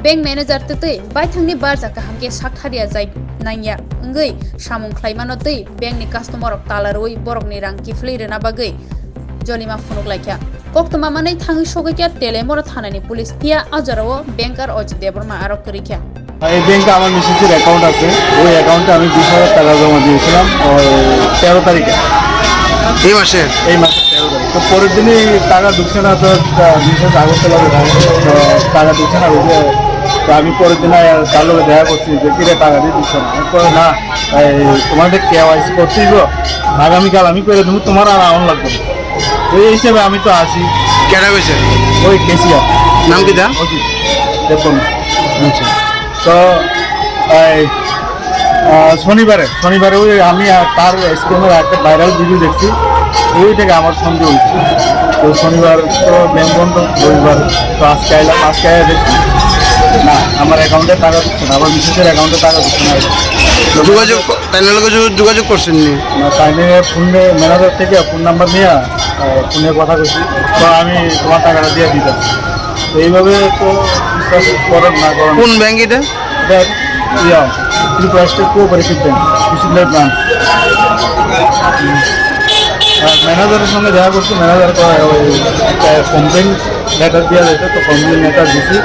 Bank manager twtwi baithangni barja kaham khe sakthariya jai nangya wngwi samung khlaimano twi bank ni customer rok tala rwui borokni rang kiphilwi rwna bagwi jolima phunuk laikha. Koktwma manwi thangwi sogwikha Teliamura thanani police, phiya a jorao banker Ajit Debbarma aro kwrwikha. এই ব্যাংকে আমার মিসেসের অ্যাকাউন্ট আছে, ওই অ্যাকাউন্টে আমি বিশ হাজার টাকা জমা দিয়েছিলাম ওই তেরো তারিখে। এই মাসে? এই মাসের তেরো তারিখ। তো পরের দিনই টাকা ঢুকছে না, তো, আহ, মিসেস আগরতলা থাকে, তো টাকা ঢুকছে না, ওই যে, তো আমি পরের দিন, আহ, তার লগে দেখা করছি যে, "কিরে, টাকা দিয়ে দিচ্ছে না?" আমি কই, "না, এই তোমাদের কেওয়াইসি করতে হইব, আগামীকাল আমি করে দেবো, তোমার আর আউন লাগবে না।" তো এই হিসেবে আমি তো আসি। কেডা কইছে? ওই ক্যাশিয়ার। নাম কিতা? অজিত দেববর্মা। আচ্ছা। তো এই, আহ, শনিবারে, শনিবারে ওই আমি আর তার স্ক্রিনে একটা ভাইরাল ভিডিও দেখছি, ওই থেকে আমার সন্দেহ হয়েছে। তো শনিবার তো ব্যাংক বন্ধ, রবিবার তো আজকে আইলাম, আজকে আইয়া দেখছি না, আমার অ্যাকাউন্টে টাকা ঢুকছে না, আমার মিসেসের অ্যাকাউন্টে টাকা ঢুকছে না। যোগাযোগ ক-, তাই নাহলে যোগাযোগ, যোগাযোগ করছেন নি? না, তাই নিয়ে ফোনে ম্যানেজার থেকে ফোন নাম্বার নিয়ে, আহ, ফোনে কথা কইছি, তো আমি তোমার টাকাটা দিয়ে দিতাম। তো এইভাবে তো বিশ্বাস করেন না করেন। কোন ব্যাংক এটা? এটা, ইয়া, Tripura state cooperative bank, Bishnupriya branch. আর ম্যানেজারের সঙ্গে দেখা করছি, ম্যানেজার কয় ওই একটা কমপ্লেন লেটার দেওয়া হয়েছে, তো কমপ্লেন লেটার দিছি।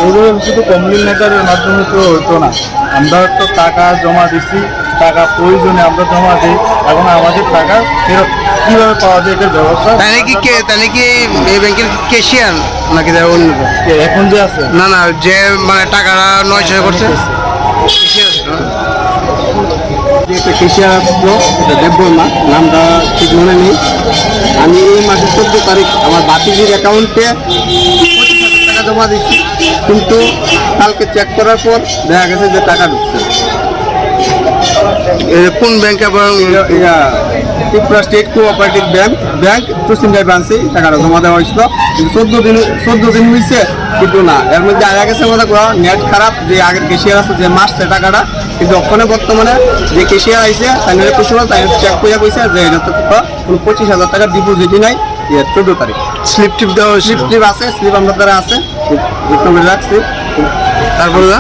এইভাবে শুধু কমপ্লেন লেটারের মাধ্যমে তো হইতো না, আমরা তো টাকা জমা দিছি, টাকা প্রয়োজনে আমরা জমা দিই এবং আমাদের টাকা ফেরত কীভাবে পাওয়া যায় এটার ব্যবস্থা। তাহলে কি কে-, তাহলে কি এই ব্যাংকের ক্যাশিয়ার নাকি তারা অন্য কেউ? কে এখন যে আছে? না, না, যে মানে টাকাটা নয় ছয় করছে। ক্যাশিয়ার আছে। যে একটা ক্যাশিয়ার আসলো, এটা দেববর্মা, নামটা ঠিক মনে নেই। আমি এই মাসের চোদ্দ তারিখ আমার ভাতিজির অ্যাকাউন্টে পঁচিশ হাজার টাকা জমা দিচ্ছি, কিন্তু কালকে চেক করার পর দেখা গেছে যে টাকা ঢুকছে। এ, কোন ব্যাংক এবং ইয়া, ইয়া, Tripura state cooperative bank, bank Paschimghat ব্রাঞ্চে টাকাটা জমা দেওয়া হয়েছিল, কিন্তু চোদ্দ দিন, চোদ্দ দিন হয়েছে, কিন্তু না, এর মধ্যে আয়া গেছে মনে করো নেট খারাপ, যে আগের ক্যাশিয়ার আছে যে মারছে টাকাটা, কিন্তু ওখানে বর্তমানে যে ক্যাশিয়ার আইছে, তাই নাহলে কিছু তাই চেক করে কইছে যে এটা তো কোনো পঁচিশ হাজার টাকা ডিপোজিটই নাই। ইয়ে, চোদ্দ তারিখ। স্লিপ টিপ দেওয়া হয়েছিল? স্লিপ টিপ আছে, স্লিপ আমরা তারা আছে, যত্ন করে রাখছি। তারপরে দা?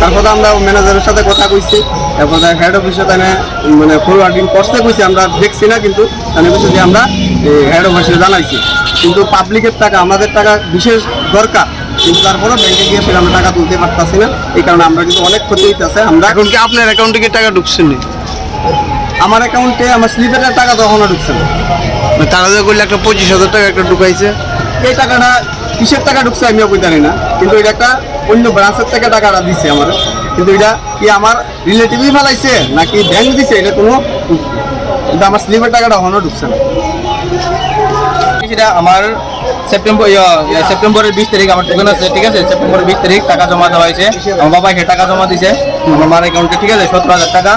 তারপরে আমরা ম্যানেজারের সাথে কথা কইছি, তারপরে হেড অফিসে তাই মানে ফরওয়ার্ডিং করতে কইছি, আমরা দেখছি না, কিন্তু তাই কইছে যে আমরা, এ, হেড অফিসে জানাইছি, কিন্তু পাবলিকের টাকা, আমাদের টাকা বিশেষ দরকার, কিন্তু তারপরে ব্যাংকে গিয়ে সেটা আমরা টাকা তুলতে পারতাছি না, এই কারণে আমরা কিন্তু অনেক ক্ষতি হইতেছে। আমরা এখন কি আপনার অ্যাকাউন্টে কি টাকা ঢুকছে নি? আমার অ্যাকাউন্টে আমার স্লিপের টাকা তো এখনো ঢুকছে না। মানে তারা যে করলে একটা পঁচিশ হাজার টাকা একটা ঢুকাইছে। এই টাকাটা কিসের টাকা ঢুকছে আমিও কই জানি না, কিন্তু এটা একটা অন্য ব্রাঞ্চের থেকে টাকাটা দিছে আমার, কিন্তু এটা কি আমার রিলেটিভই ফালাইছে নাকি ব্যাংক দিছে, এটা কোনো, কিন্তু আমার স্লিপের টাকাটা এখনো ঢুকছে না। সেটা আমার সেপ্টেম্বর, ইয়া, ইয়া, সেপ্টেম্বরের বিশ তারিখ আমার দোকান আছে, ঠিক আছে? সেপ্টেম্বরের বিশ তারিখ টাকা জমা দেওয়া হয়েছে। আমার বাবা এসে টাকা জমা দিছে আমার মার অ্যাকাউন্টে, ঠিক আছে? সতেরো হাজার টাকা।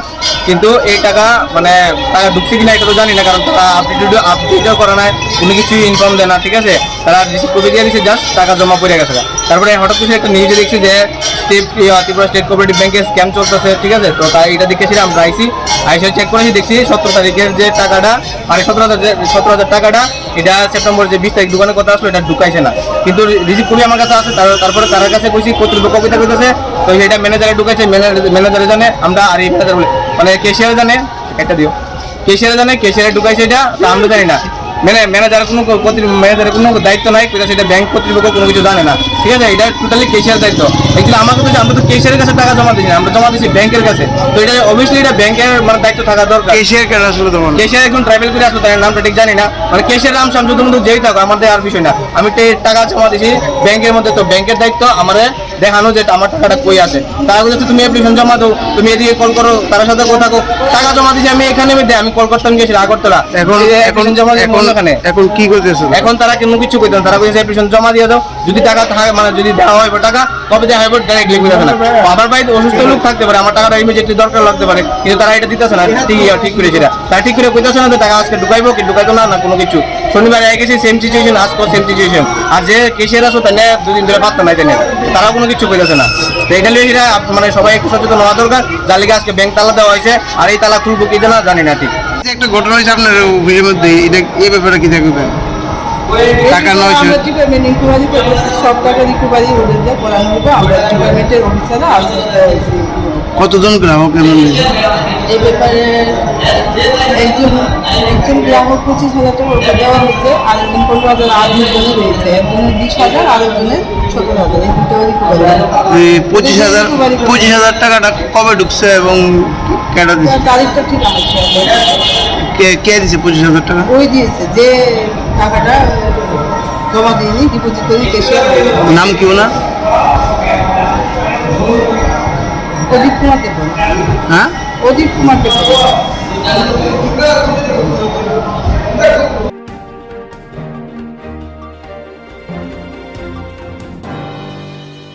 কিন্তু এই টাকা, মানে, টাকা ঢুকছে কিনা এটা তো জানি না, কারণ তারা আপডেট, আপডেটও করে নাই, কোনো কিছুই ইনফর্ম দেয় না, ঠিক আছে? তারা রিসিভ কপি দিয়ে দিছে, জাস্ট টাকা জমা পড়ে গেছে। তারপরে হঠাৎ করে একটা নিউজে দেখছি যে স্টেট, ইয়া, ত্রিপুরা স্টেট কোঅপারেটিভ ব্যাংকে স্ক্যাম চলতেছে, ঠিক আছে? তো তাই এটা দেখে সেটা আমরা আইসি, আইসে চেক করেছি, দেখছি সতেরো তারিখের যে টাকাটা, মানে, সতেরো হাজার, যে সতেরো হাজার টাকাটা, এটা সেপ্টেম্বর যে বিশ তারিখ দোকানে কথা আসলো, এটা ঢুকাইছে না। কিন্তু রি-, রিসিভ কপি আমার কাছে আছে, তার-, তারপরে তার কাছে কইছি, কর্তৃপক্ষ কিতা কইতেছে, তো এটা ম্যানেজারে ঢুকাইছে, ম্যানেজার, ম্যানেজারে জানে, আমরা আর এই ম্যানেজার বলে, মানে, ক্যাশিয়ারে জানে, একটা দিও। ক্যাশিয়ারে জানে, ক্যাশিয়ারে ঢুকাইছে এটা, তা আমরা জানি না। মানে, ম্যানেজার কোনো ক-, কর্তৃ-, ম্যানেজারের কোনো দায়িত্ব নাই, কইতাছে এটা ব্যাংক কর্তৃপক্ষ কোনো কিছু জানে না, ঠিক আছে? এটা টোটালি ক্যাশিয়ার দায়িত্ব। Actually, আমার কথা হচ্ছে, আমরা তো ক্যাশিয়ারের কাছে টাকা জমা দিছি না, আমরা জমা দিছি ব্যাংকের কাছে। তো এটা obviously এটা ব্যাংকের, মানে, দায়িত্ব থাকা দরকার। ক্যাশিয়ার কেন আসলে তোমার? ক্যাশিয়ার এখন ট্রাভেল করে আসলো, তার নামটা ঠিক জানি না। মানে, ক্যাশিয়ার নাম আমি যত মধ্যে যেই থাকো, আমাদের আর বিষয় না। আমি তো এই টাকা জমা দিছি ব্যাংকের মধ্যে, তো ব্যাংকের দায়িত্ব আমারে দেখানো যে আমার টাকাটা কই আছে। তারা বলছে, "তুমি অ্যাপ্লিকেশন জমা দাও, তুমি এদিকে কল করো, তার সাথে কথা কও।" টাকা জমা দিছি আমি এখানে, আমি দেয়, আমি কল করতাম গেছি আগরতলা। এখন, এই যে এখন, অ্যাপ্লিকেশন জমা দিছি এখন, অন্যখানে। এখন কি করতেছে? এখন তারা কোনো কিছু কইতো না, তারা কইছে, "অ্যাপ্লিকেশন জমা দিয়ে দাও, যদি টাকা থাকে, মানে, যদি দেওয়া হয় বা টাকা, কবে দেওয়া হয় বা ডাইরেক্টলি কইতাছে না।" বাবার বাড়িতে অসুস্থ লোক থাকতে পারে, আমার টাকাটা ইমিডিয়েটলি দরকার লাগতে পারে, কিন্তু তারা এটা দিতেছে না। ঠিক, ইয়া, ঠিক করে সেটা, তারা ঠিক করে কইতাছে না যে টাকা আজকে ঢুকাইবো কি ঢুকাইতো না, না কোনো কিছু। শনিবার এক গেছি, সেম সিচুয়েশন, আজকেও সেম সিচুয়েশন। আর যে ক্যাশিয়ার আছে, তাহলে দুদিন ধরে পাত্তা নাই, তাহলে তারাও কোনো কিছু কইতেছে না। তো এখানে সেটা আপ-, মানে, সবাই একটু সচেতন হওয়া দরকার। যার লিগে আজকে ব্যাংক তালা দেওয়া হয়েছে, আর এই তালা খুলবো কি না জানি না ঠিক। যে একটা ঘটনা হয়েছে আপনার অফিসের মধ্যে, এটা, এই ব্যাপারে কি দেখবেন? টাকা নয় আমরা ডিপার্টমেন্ট ইনকোয়ারি করতেছি, সব টাকা রিকভারি ওদের দিয়ে করানো হবে। আমরা ডিপার্টমেন্টের অফিসাররা আশ্বস্ত হয়েছি। কতজন গ্রাহক এমন? এই ব্যাপারে একজন, একজন গ্রাহক পঁচিশ হাজার টাকা ওকে দেওয়া হয়েছে, আর একজন পনেরো হাজার আট জনের রয়েছে, একজনের বিশ হাজার, আর একজনের এই পঁচিশ হাজার, পঁচিশ হাজার টাকাটা কবে ঢুকছে এবং কেটা দিছে? তারিখটা ঠিক আছে। কে, কে দিছে পঁচিশ হাজার টাকা? ওই দিয়েছে, যে টাকাটা জমা দিইনি, ডিপোজিট করি ক্যাশিয়ার। নাম কি ওনার? অজিত কুমার দেব। হ্যাঁ? অজিত কুমার Deb.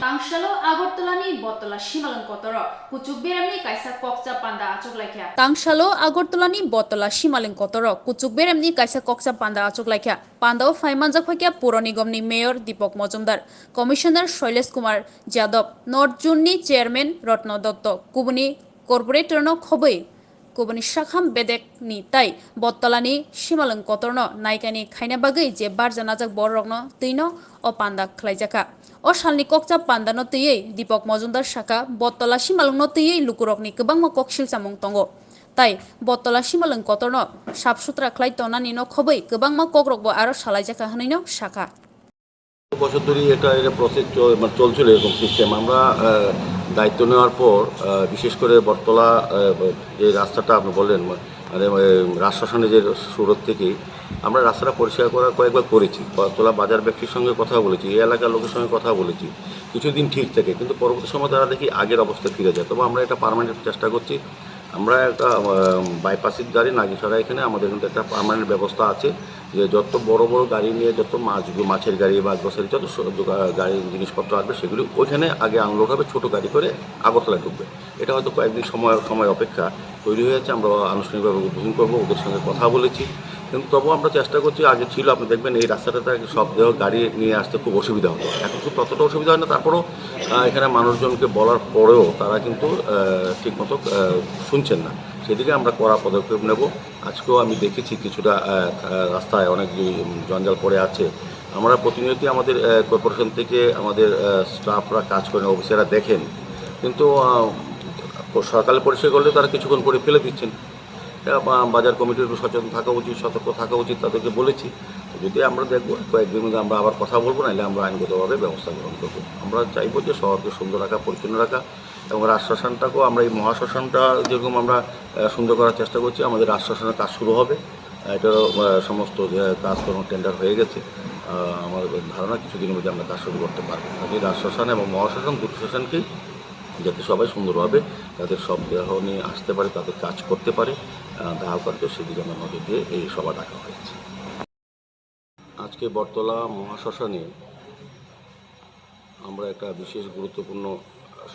Tangsalo Agartala ni Bottola Simalwng kotoro kuchuk beremni kaisa kokcha panda achuk laikha. Tangsalo Agartala ni Bottola Simalwng kotoro kuchuk beremni kaisa kokcha panda achuk laikha. Pandao phai manjak phaikha Puro Nigom ni Mayor Deepak Majumdar, Commissioner Shailesh Kumar Yadav, North Zone ni Chairman Ratna Dutta, kubuni Corporator no khobwi kubuni sakham bedek ni tai Bottola ni Simalwng kotor no naikani khaina bagwi je barja najak borok rok no twi no o panda khlai jakha. O sal ni kokcha panda no twiwi Deepak Majumdar sakha, Bottola Simalwng no twiwi lukurok ni kwbangma kok silchamung tongo. Tai Bottola Simalwng kotor no sap sutra khlai tongnani no khobwi kwbangma kok rok bo aro salai jakha hwnwi no sakha. বছর ধরেই এটা, এটা প্রসেস চল-, মানে চলছিল এরকম সিস্টেম। আমরা, আহ, দায়িত্ব নেওয়ার পর, আহ, বিশেষ করে বটতলা, আহ, যে রাস্তাটা আপনি বললেন, মা-, মানে, আহ, রাজশ্মশানে যে সুরত থেকে আমরা রাস্তাটা পরিষ্কার করার কয়েকবার করেছি। বটতলা বাজার ব্যক্তির সঙ্গে কথা বলেছি, এই এলাকার লোকের সঙ্গে কথা বলেছি। কিছুদিন ঠিক থাকে, কিন্তু পরবর্তী সময় তারা দেখি আগের অবস্থা ফিরে যায়। তবে আমরা এটা পার্মানেন্ট চেষ্টা করছি। আমরা একটা, আহ, বাইপাসের ধারে নাগিছড়া, এখানে আমাদের কিন্তু একটা পার্মানেন্ট ব্যবস্থা আছে। যে যত বড় বড় গাড়ি নিয়ে যত মাছগুলো, মাছের গাড়ি বা গ্রোসারি যত স-, দোকা-, গাড়ি জিনিসপত্র আসবে সেগুলো ওইখানে আগে আনলোড হবে, ছোট গাড়ি করে আগরতলা ঢুকবে। এটা হয়তো কয়েকদিন সময়, সময় অপেক্ষা তৈরি হয়েছে, আমরা আনুষ্ঠানিকভাবে উদ্বোধন করবো, ওদের সঙ্গে কথা বলেছি। কিন্তু তবুও আমরা চেষ্টা করছি, আগে ছিল আপনি দেখবেন এই রাস্তাটাতে আগে সব দেহ গাড়ি নিয়ে আসতে খুব অসুবিধা হতো, এখন খুব ততটা অসুবিধা হয় না। তারপরেও, আহ, এখানে মানুষজনকে বলার পরেও তারা কিন্তু, আহ, ঠিকমতো, আহ, শুনছেন না, সেদিকে আমরা কড়া পদক্ষেপ নেব। আজকেও আমি দেখেছি কিছুটা, আহ, আহ, রাস্তায় অনেক যে, উম, জঞ্জাল পড়ে আছে। আমরা প্রতিনিয়তই আমাদের, আহ, কর্পোরেশন থেকে আমাদের, আহ, স্টাফরা কাজ করেন, অফিসাররা দেখেন, কিন্তু, আহ, সকালে পরিষ্কার করলে তারা কিছুক্ষণ পরে ফেলে দিচ্ছেন। এটা বা-, বাজার কমিটির একটু সচেতন থাকা উচিত, সতর্ক থাকা উচিত, তাদেরকে বলেছি। যদি আমরা দেখবো কয়েকদিন মধ্যে আমরা আবার কথা বলবো, নাহলে আমরা আইনগতভাবে ব্যবস্থা গ্রহণ করবো। আমরা চাইবো যে শহরকে সুন্দর রাখা, পরিচ্ছন্ন রাখা, এবং রাজশ্মশানটাকেও আমরা এই মহাশ্মশানটা যেরকম আমরা, আহ, সুন্দর করার চেষ্টা করছি, আমাদের রাজশ্মশানের কাজ শুরু হবে। আহ, এটারও, আহ, সমস্ত যে কাজকর্ম টেন্ডার হয়ে গেছে। আহ, আমার ধারণা কিছুদিনের মধ্যে আমরা কাজ শুরু করতে পারবো। কাজেই রাজশ্মশান এবং মহাশ্মশান দুটো শ্মশানকেই যাতে সবাই সুন্দরভাবে তাদের সব দেহ নিয়ে আসতে পারে, তাদের কাজ করতে পারে, আহ, দাহ করতে, সেদিকে আমরা নজর দিয়ে এই সভা ডাকা হয়েছে। আজকে বটতলা মহাশ্মশানে আমরা একটা বিশেষ গুরুত্বপূর্ণ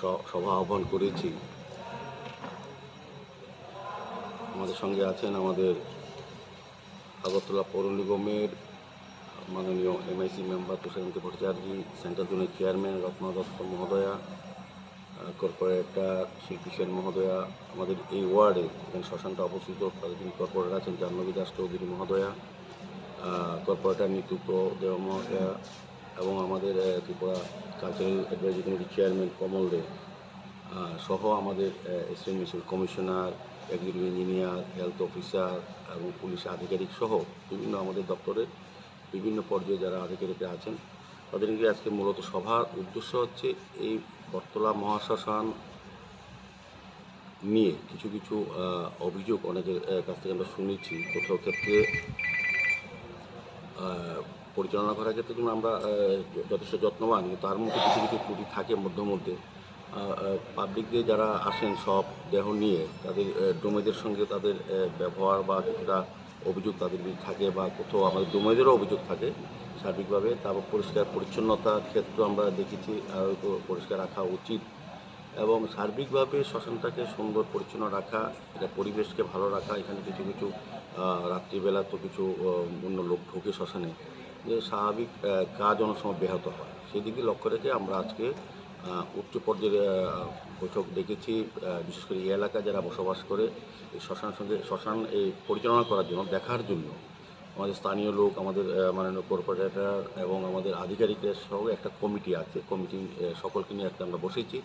স-, সভা আহ্বান করেছি। আমাদের সঙ্গে আছেন আমাদের আগরতলা পৌর নিগমের মাননীয় এমআইসি মেম্বার তুষারকান্তি ভট্টাচার্য, সেন্ট্রাল জোনের চেয়ারম্যান রত্না দত্ত মহোদয়া, আহ, কর্পোরেটর শিল্পী সেন মহোদয়া, আমাদের এই ওয়ার্ডে এখানে শ্মশানটা অবস্থিত, তাদের যিনি কর্পোরেটর আছেন জাহ্নবী দাস চৌধুরী মহোদয়া, আহ, কর্পোরেটর নিতুপ্র দেব মহোদয়া এবং আমাদের, আহ, ত্রিপুরা কালচারাল অ্যাডভাইজারি কমিটির চেয়ারম্যান কমল দে, আহ, সহ আমাদের, আহ, SMS commissioner, executive engineer, health officer এবং পুলিশ আধিকারিক সহ বিভিন্ন আমাদের দপ্তরের বিভিন্ন পর্যায়ে যারা আধিকারিকরা আছেন, তাদের নিয়ে আজকে মূলত সভার উদ্দেশ্য হচ্ছে এই বটতলা মহাশ্মশান নিয়ে কিছু কিছু, আহ, অভিযোগ অনেকের, আহ, কাছ থেকে আমরা শুনেছি। কোথাও ক্ষেত্রে, আহ, পরিচালনা করার ক্ষেত্রে যেমন আমরা, আহ, যথেষ্ট যত্নবান, কিন্তু তার মধ্যে কিছু কিছু ত্রুটি থাকে মধ্যে মধ্যে। আহ, আহ, পাবলিক যে যারা আসেন সব দেহ নিয়ে, তাদের, আহ, ডোমেদের সঙ্গে তাদের, আহ, ব্যবহার বা কিছুটা অভিযোগ তাদের যদি থাকে বা কোথাও আমাদের ডোমেদেরও অভিযোগ থাকে সার্বিকভাবে, তারপর পরিষ্কার পরিচ্ছন্নতার ক্ষেত্রে আমরা দেখেছি আরও একটু পরিষ্কার রাখা উচিত এবং সার্বিকভাবে শ্মশানটাকে সুন্দর পরিচ্ছন্ন রাখা, এটা পরিবেশকে ভালো রাখা। এখানে কিছু কিছু, আহ, রাত্রিবেলা তো কিছু, আহ, অন্য লোক ঢোকে শ্মশানে, যে স্বাভাবিক, আহ, কাজ অনেক সময় ব্যাহত হয়, সেই দিকে লক্ষ্য রেখে আমরা আজকে, আহ, উচ্চ পর্যায়ের, আহ, বৈঠক ডেকেছি। আহ, বিশেষ করে এই এলাকায় যারা বসবাস করে, এই শ্মশান সঙ্গে, শ্মশান এই পরিচালনা করার জন্য, দেখার জন্য আমাদের স্থানীয় লোক, আমাদের, আহ, মাননীয় কর্পোরেটর এবং আমাদের আধিকারিকরা সহ একটা কমিটি আছে। কমিটি, আহ, সকলকে নিয়ে একটা আমরা বসেছি।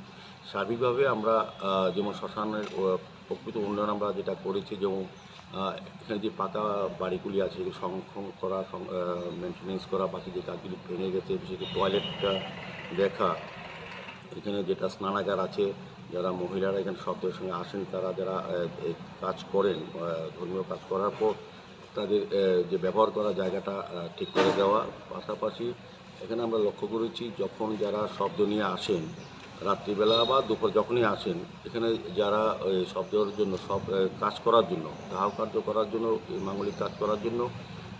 সার্বিকভাবে আমরা, আহ, যেমন শ্মশানের, আহ, প্রকৃত উন্নয়ন আমরা যেটা করেছি, যেমন আহ, এখানে যে পাকা বাড়িগুলি আছে, সেগুলো সংরক্ষণ করা, সং-, আহ, মেইনটেনেন্স করা, বাকি যে কাজগুলি ভেঙে গেছে, বিশেষ করে টয়লেটটা দেখা, এখানে যেটা স্নানাগার আছে, যারা মহিলারা এখানে শব্দের সঙ্গে আসেন, তারা যারা, আহ, এই কাজ করেন, আহ, ধর্মীয় কাজ করার পর তাদের, আহ, যে ব্যবহার করা জায়গাটা, আহ, ঠিক করে দেওয়া। পাশাপাশি এখানে আমরা লক্ষ্য করেছি, যখন যারা শব্দ নিয়ে আসেন, রাত্রিবেলা বা দুপুর যখনই আসেন, এখানে যারা ওই শব্দের জন্য, সব, আহ, কাজ করার জন্য, দাহ কার্য করার জন্য, এই মাঙ্গলিক কাজ করার জন্য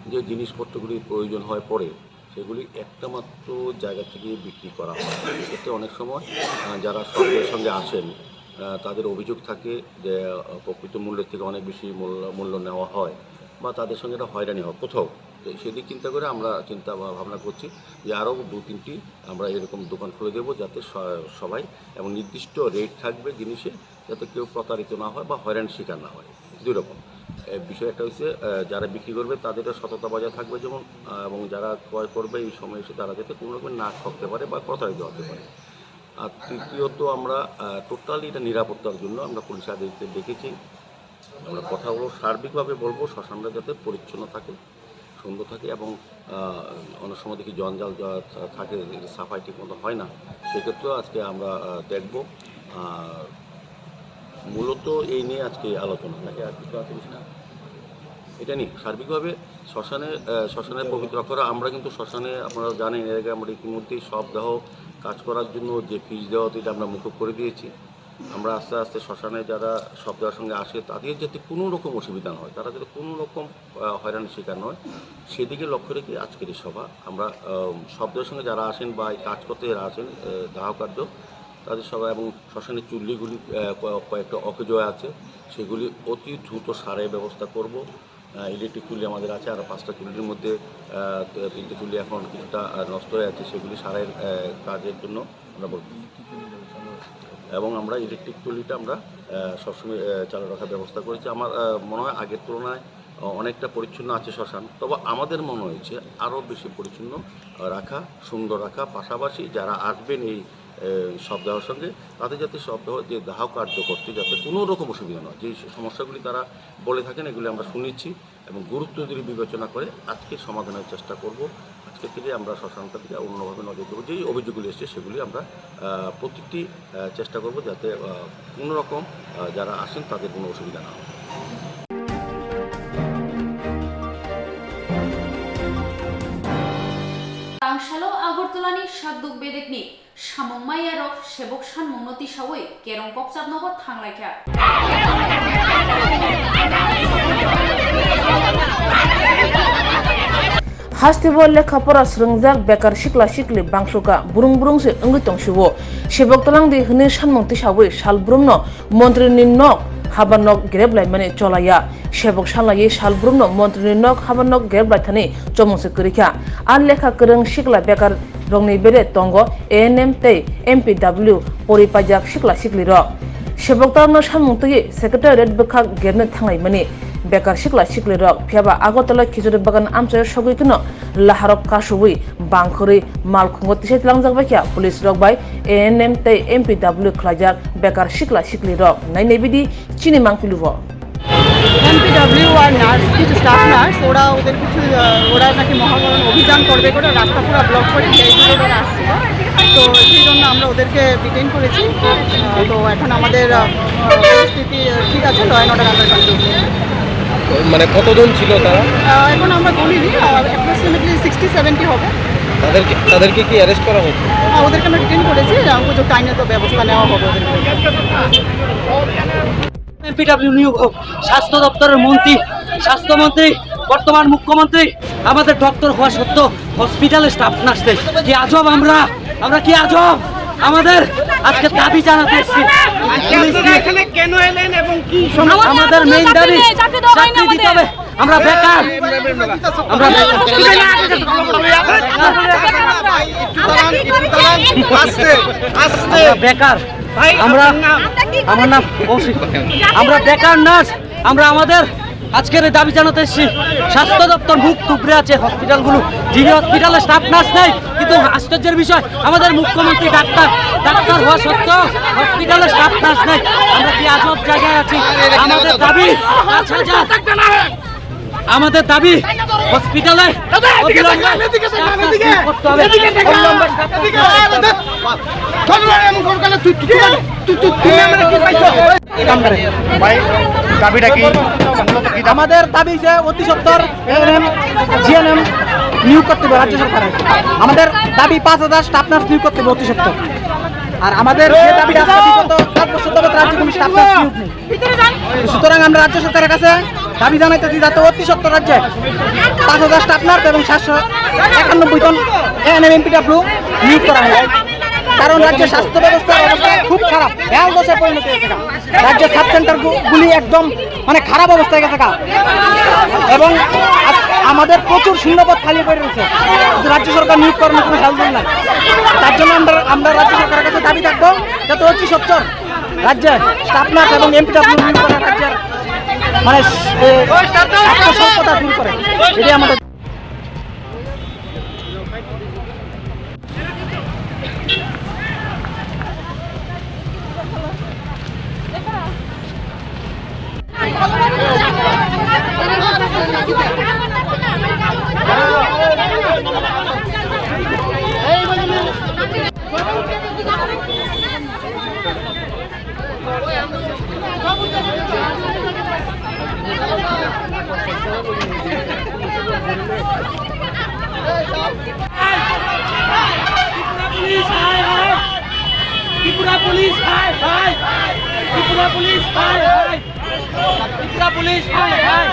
যে জিনিসপত্রগুলি প্রয়োজন হয়ে পড়ে, সেগুলি একটা মাত্র জায়গা থেকে বিক্রি করা হয়। এক্ষেত্রে অনেক সময়, আহ, যারা শব্দের সঙ্গে আসেন, আহ, তাদের অভিযোগ থাকে যে, আহ, প্রকৃত মূল্যের থেকে অনেক বেশি মূল্য, মূল্য নেওয়া হয় বা তাদের সঙ্গে একটা হয়রানি হয় কোথাও। তো সেদিক চিন্তা করে আমরা চিন্তা ভা-, ভাবনা করছি যে আরও দু তিনটি আমরা এরকম দোকান খুলে দেবো, যাতে স-, সবাই, এবং নির্দিষ্ট রেট থাকবে জিনিসে, যাতে কেউ প্রতারিত না হয় বা হয়রানির শিকার না হয়। দুই রকম। এ, বিষয় একটা হচ্ছে, আহ, যারা বিক্রি করবে তাদেরও সততা বজায় থাকবে যেমন, আহ, এবং যারা ক্রয় করবে এই সময় এসে তারা যাতে কোনো রকম না ঠকতে পারে বা প্রতারিত হতে পারে। আর তৃতীয়ত আমরা, আহ, টোটালি এটা নিরাপত্তার জন্য আমরা পুলিশ আধিকারিকদের ডেকেছি। আমরা কথাগুলো সার্বিকভাবে বলবো, শ্মশানটা যাতে পরিচ্ছন্ন থাকে, সুন্দর থাকে এবং, আহ, অনেক সময় দেখি জঞ্জাল যা থা-, থাকে, সাফাই ঠিক মতো হয় না, সেক্ষেত্রেও আজকে আমরা, আহ, দেখব। আর মূলত এই নিয়ে আজকে আলোচনা, নাকি আর কিছু আছে বিষয়? এটা নিয়ে সার্বিকভাবে শ্মশানে, আহ, শ্মশানের পবিত্র অক্ষরে আমরা কিন্তু শ্মশানে, আপনারা জানেন, এর আগে আমরা ইতিমধ্যেই শবদাহ কাজ করার জন্য যে ফিস দেওয়া হতো, এটা আমরা মকুব করে দিয়েছি। আমরা আস্তে আস্তে শ্মশানে যারা শবদাহর সঙ্গে আসে, তাদের যাতে কোনো রকম অসুবিধা না হয়, তারা যাতে কোনো রকম, আহ, হয়রানির শিকার নয়, সেদিকে লক্ষ্য রেখে আজকের এই সভা। আমরা, আহ, শবদাহর সঙ্গে যারা আসেন বা এই কাজ করতে যারা আসেন, আহ, দাহ কার্য, তাদের সবাই এবং শ্মশানের চুল্লিগুলি, আহ, ক-, কয়েকটা অকেজো আছে, সেগুলি অতি দ্রুত সারাইয়ের ব্যবস্থা করব। আহ, ইলেকট্রিক চুল্লি আমাদের আছে, আরও পাঁচটা চুল্লির মধ্যে, আহ, ত-, তিনটে চুল্লি এখন কিছুটা, আহ, নষ্ট হয়ে আছে, সেগুলি সারাইয়ের, আহ, কাজের জন্য আমরা বলব। এবং আমরা ইলেকট্রিক চুল্লিটা আমরা, আহ, সবসময়, আহ, চালু রাখার ব্যবস্থা করেছি। আমার, আহ, মনে হয় আগের তুলনায় অ-, অনেকটা পরিচ্ছন্ন আছে শ্মশান, তবে আমাদের মনে হয়েছে আরও বেশি পরিচ্ছন্ন, আহ, রাখা, সুন্দর রাখা, পাশাপাশি যারা আসবেন এই, এ, শবদাহর সঙ্গে, তাদের যাতে শবদাহ যে দাহ কার্য করতে যাতে কোনো রকম অসুবিধা না হয়, যে স-, সমস্যাগুলি তারা বলে থাকেন, এগুলি আমরা শুনেছি এবং গুরুত্ব দিয়ে বিবেচনা করে আজকে সমাধানের চেষ্টা করব। আজকে থেকে আমরা শ্মশানটা থেকে অন্যভাবে নজর দেবো, যেই অভিযোগগুলি এসছে সেগুলি আমরা, আহ, প্রত্যেকটি, আহ, চেষ্টা করব যাতে, আহ, কোনো রকম, আহ, যারা আসেন তাদের কোনো অসুবিধা না হয়। Tangsalo Agartala ni Sakduk bedekni samung maiyarok sebok sanmungno tisawi Kerong Kokchapnogo thanglaikha. Hasteo lekha pora swrwngjak bekar sikla sikli bangsukha, burung burung se wngwi tongsiwo. Sebok twlangdi hwnwi sanmung tisawi sal brumno montri ni nok habar nok grep laimani cholaiya. Sebok salnaiwi sal brumno montri ni nok habar nok grep laithani chomung se kwrwikha. A lekha kwrwng sikla bekar rokni bede tongo A N M tei M P W pori paijak sikla siklirok. Sebok twlangno samung twiwi secretariat bwkhak grepnwi thanglaimani. Bekar sikla siklirok phiyaba Agartala Khichuri Bagan amchaio sogwi kheno laharok kasubwi bangkhorwi malkhungo tisai tlangjak baikha police rok bai A N M tei M P W khwlaijak bekar sikla siklirok. Nainai bidi chini mangpili bo. MPW আর nurse, কিছু staff nurse, ওরা ওদের কিছু, আহ, ওরা নাকি মহাকরণ অভিযান করবে করে রাস্তা পুরো ব্লক করে ভিআইপি রোড ওরা আসছিল। তো সেই জন্য আমরা ওদেরকে ডিটেইন করেছি। আহ, তো এখন আমাদের, আহ, পরিস্থিতি ঠিক আছে, law and order under control. মানে কতজন ছিল তারা? আহ, এখন আমরা গুনিনি, অ্যাপ্রক্সিমেটলি সিক্সটি সেভেন্টি হবে। তাদেরকে, তাদেরকে কি অ্যারেস্ট করা হয়েছে? হ্যাঁ, ওদেরকে আমরা ডিটেইন করেছি, আহ, উপযুক্ত আইনত ব্যবস্থা নেওয়া হবে ওদের উপর। এমপিডব্লিউ নিয়োগ হোক, স্বাস্থ্য দপ্তরের মন্ত্রী, স্বাস্থ্যমন্ত্রী, বর্তমান মুখ্যমন্ত্রী, আমাদের ডক্টর হওয়া সত্ত্বেও হসপিটালে স্টাফ নার্স নেই। কি আজব আমরা, আমরা কি আজব? আমাদের আজকে দাবি জানাতে এসেছি। পুলিশ নিয়ে এখানে কেন এলেন এবং কি সমস্যা? আমাদের মেইন দাবি, চাকরি দিতে হবে। আমরা বেকার, আমরা বেকার। আস্তে, আস্তে। আমরা বেকার। ভাই, আমরা, আপনার নাম? আমার নাম কৌশিক। আমরা বেকার নার্স, আমরা আমাদের আজকের এই দাবি জানাতে এসেছি। স্বাস্থ্য দপ্তর মুখ থুবড়ে আছে হসপিটালগুলো, যিনি হসপিটালে স্টাফ নার্স নেই, কিন্তু আশ্চর্যের বিষয় আমাদের মুখ্যমন্ত্রী ডাক্তার ডাক্তার হওয়া সত্ত্বেও হসপিটালে স্টাফ নার্স নেই। আমরা কি আজব জায়গায় আছি? আমাদের দাবি পাঁচ হাজার। আমাদের দাবি হসপিটালে অবিলম্বে স্টাফ নার্স নিয়োগ করতে হবে। অবিলম্বে স্টাফ নার্স নিয়োগ করতে হবে। ভাই, দাবিটা কি? আমাদের দাবি যে অতি সত্বর এএনএম, জিএনএম নিয়োগ করতে হবে রাজ্য সরকারের। আমাদের দাবি পাঁচ হাজার স্টাফ নার্স নিয়োগ করতে হবে অতি সত্বর। আর আমাদের যে দাবি, আজকে বিগত সাত বছর যাবত রাজ্যে কোনো স্টাফ নার্স নিয়োগ নেই। সুতরাং আমরা রাজ্য সরকারের কাছে দাবি জানাইতেছি যাতে অতি সত্বর রাজ্যে পাঁচ হাজার স্টাফ নার্স এবং সাতশো একানব্বই জন এএনএম এমপিডাব্লিউ নিয়োগ করা হয়। কারণ রাজ্যের স্বাস্থ্য ব্যবস্থার অবস্থা খুব খারাপ, বেহাল দশায় পরিণত হয়েছে। রাজ্যের সাব সেন্টার গু-, গুলি একদম মানে খারাপ অবস্থায় গেছে গা। এবং আজ-, আমাদের প্রচুর শূন্যপদ খালি পড়ে রয়েছে, কিন্তু রাজ্য সরকার নিয়োগ করানোর কোনো হেলদোল নাই। তার জন্য আমরা, আমরা রাজ্য সরকারের কাছে দাবি থাকবো যাতে অতি সত্বর রাজ্যে স্টাফ নার্স এবং এমপিডাব্লিউ নিয়োগ করা রাজ্যের মানে, এ, আত্মস্বল্পতা দূর করে। এটাই আমাদের। ত্রিপুরা পুলিশ হায় হায়। ত্রিপুরা পুলিশ হায় হায়। ত্রিপুরা পুলিশ হায় হায়। ত্রিপুরা পুলিশ হায় হায়।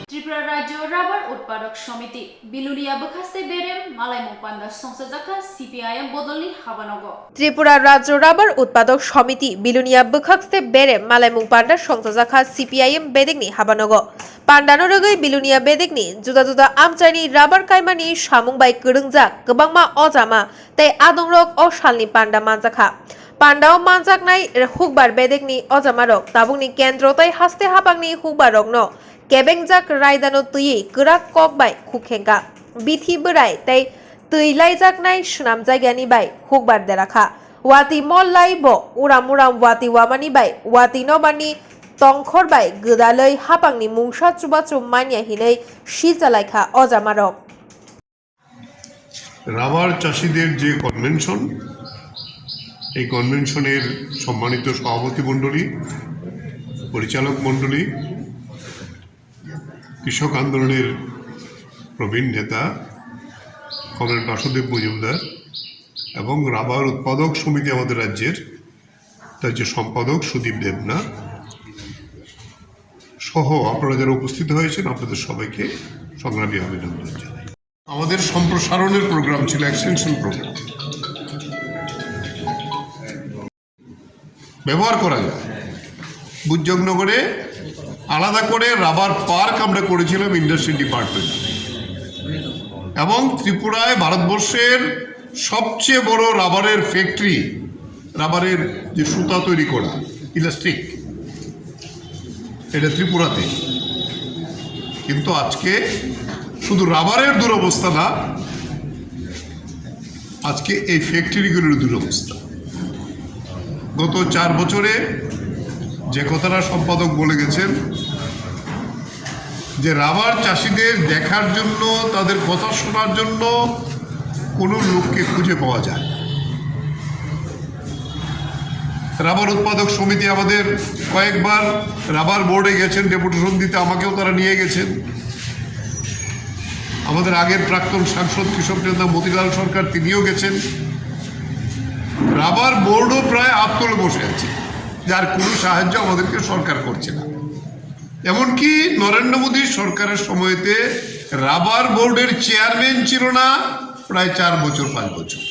Tripura Rajya Rubber Utpadok Samiti, Bilonia bwkhaste berem malaimung panda songchajakha C P I M bodolni habanogo. Tripura Rajya Rubber Utpadok Samiti, Bilonia bwkhaste berem malaimung panda songchajakha C P I M bedekni habanogo. Pandano rwgwi Bilonia bedekni juda juda amchaini rubber kaimani samung bai kwrwngjak kwbangma ojama tei adongrok o salni panda manjakha. Pandao manjaknai hukbar bedekni ojamarok tabukni kendro tei haste habangni hukbarrokno kebengjak raidano twiwi kwrak kok bai khukhengkha. Bithi bwrai tei twi laijaknai swnam jaigani bai hukbar derakha. Wati mol lai bo uram uram wati wamani bai wati nobani tongkhor bai gwdalwi hapangni mungsa chubachu manya hinwi sijalaikha ojamarok. Rubber চাষিদের যে কনভেনশন, এই কনভেনশনের সম্মানিত সভাপতি মণ্ডলী, পরিচালক মণ্ডলী, কৃষক আন্দোলনের প্রবীণ নেতা কমরেড বাসুদেব মজুমদার এবং রাবার উৎপাদক সমিতি আমাদের রাজ্যের, তার যে সম্পাদক সুদীপ দেবনা সহ আপনারা যারা উপস্থিত হয়েছেন, আপনাদের সবাইকে সংগ্রামী অভিনন্দন জানাই। আমাদের সম্প্রসারণের প্রোগ্রাম ছিল, এক্সটেনশন প্রোগ্রাম ব্যবহার করা যায়। বুজজগনগরে আলাদা করে রাবার পার্ক আমরা করেছিলাম ইন্ডাস্ট্রি ডিপার্টমেন্ট, এবং ত্রিপুরায় ভারতবর্ষের সবচেয়ে বড় রাবারের ফ্যাক্টরি, রাবারের যে সুতা তৈরি করা, ইলাস্টিক, এটা ত্রিপুরাতে। কিন্তু আজকে শুধু রাবারের দুরবস্থা না, আজকে এই ফ্যাক্টরিগুলোর দুরবস্থা। গত চার বছরে যে কথাটা সম্পাদক বলে গেছেন, যে রাবার চাষিদের দেখার জন্য, তাদের কথা শোনার জন্য কোনো লোককে খুঁজে পাওয়া যায় না। রাবার উৎপাদক সমিতি আমাদের কয়েকবার রাবার বোর্ডে গেছেন, ডেপুটেশন দিতে আমাকেও তারা নিয়ে গেছেন। আমাদের আগের প্রাক্তন সাংসদ কৃষক নেতা মতিলাল সরকার, তিনিও গেছেন। রাবার বোর্ডও প্রায় আত্তলে বসে আছে, যার কোনো সাহায্য আমাদেরকে সরকার করছে না। এমনকি নরেন্দ্র মোদী সরকারের সময়তে রাবার বোর্ডের চেয়ারম্যান ছিল না প্রায় চার বছর, পাঁচ বছর।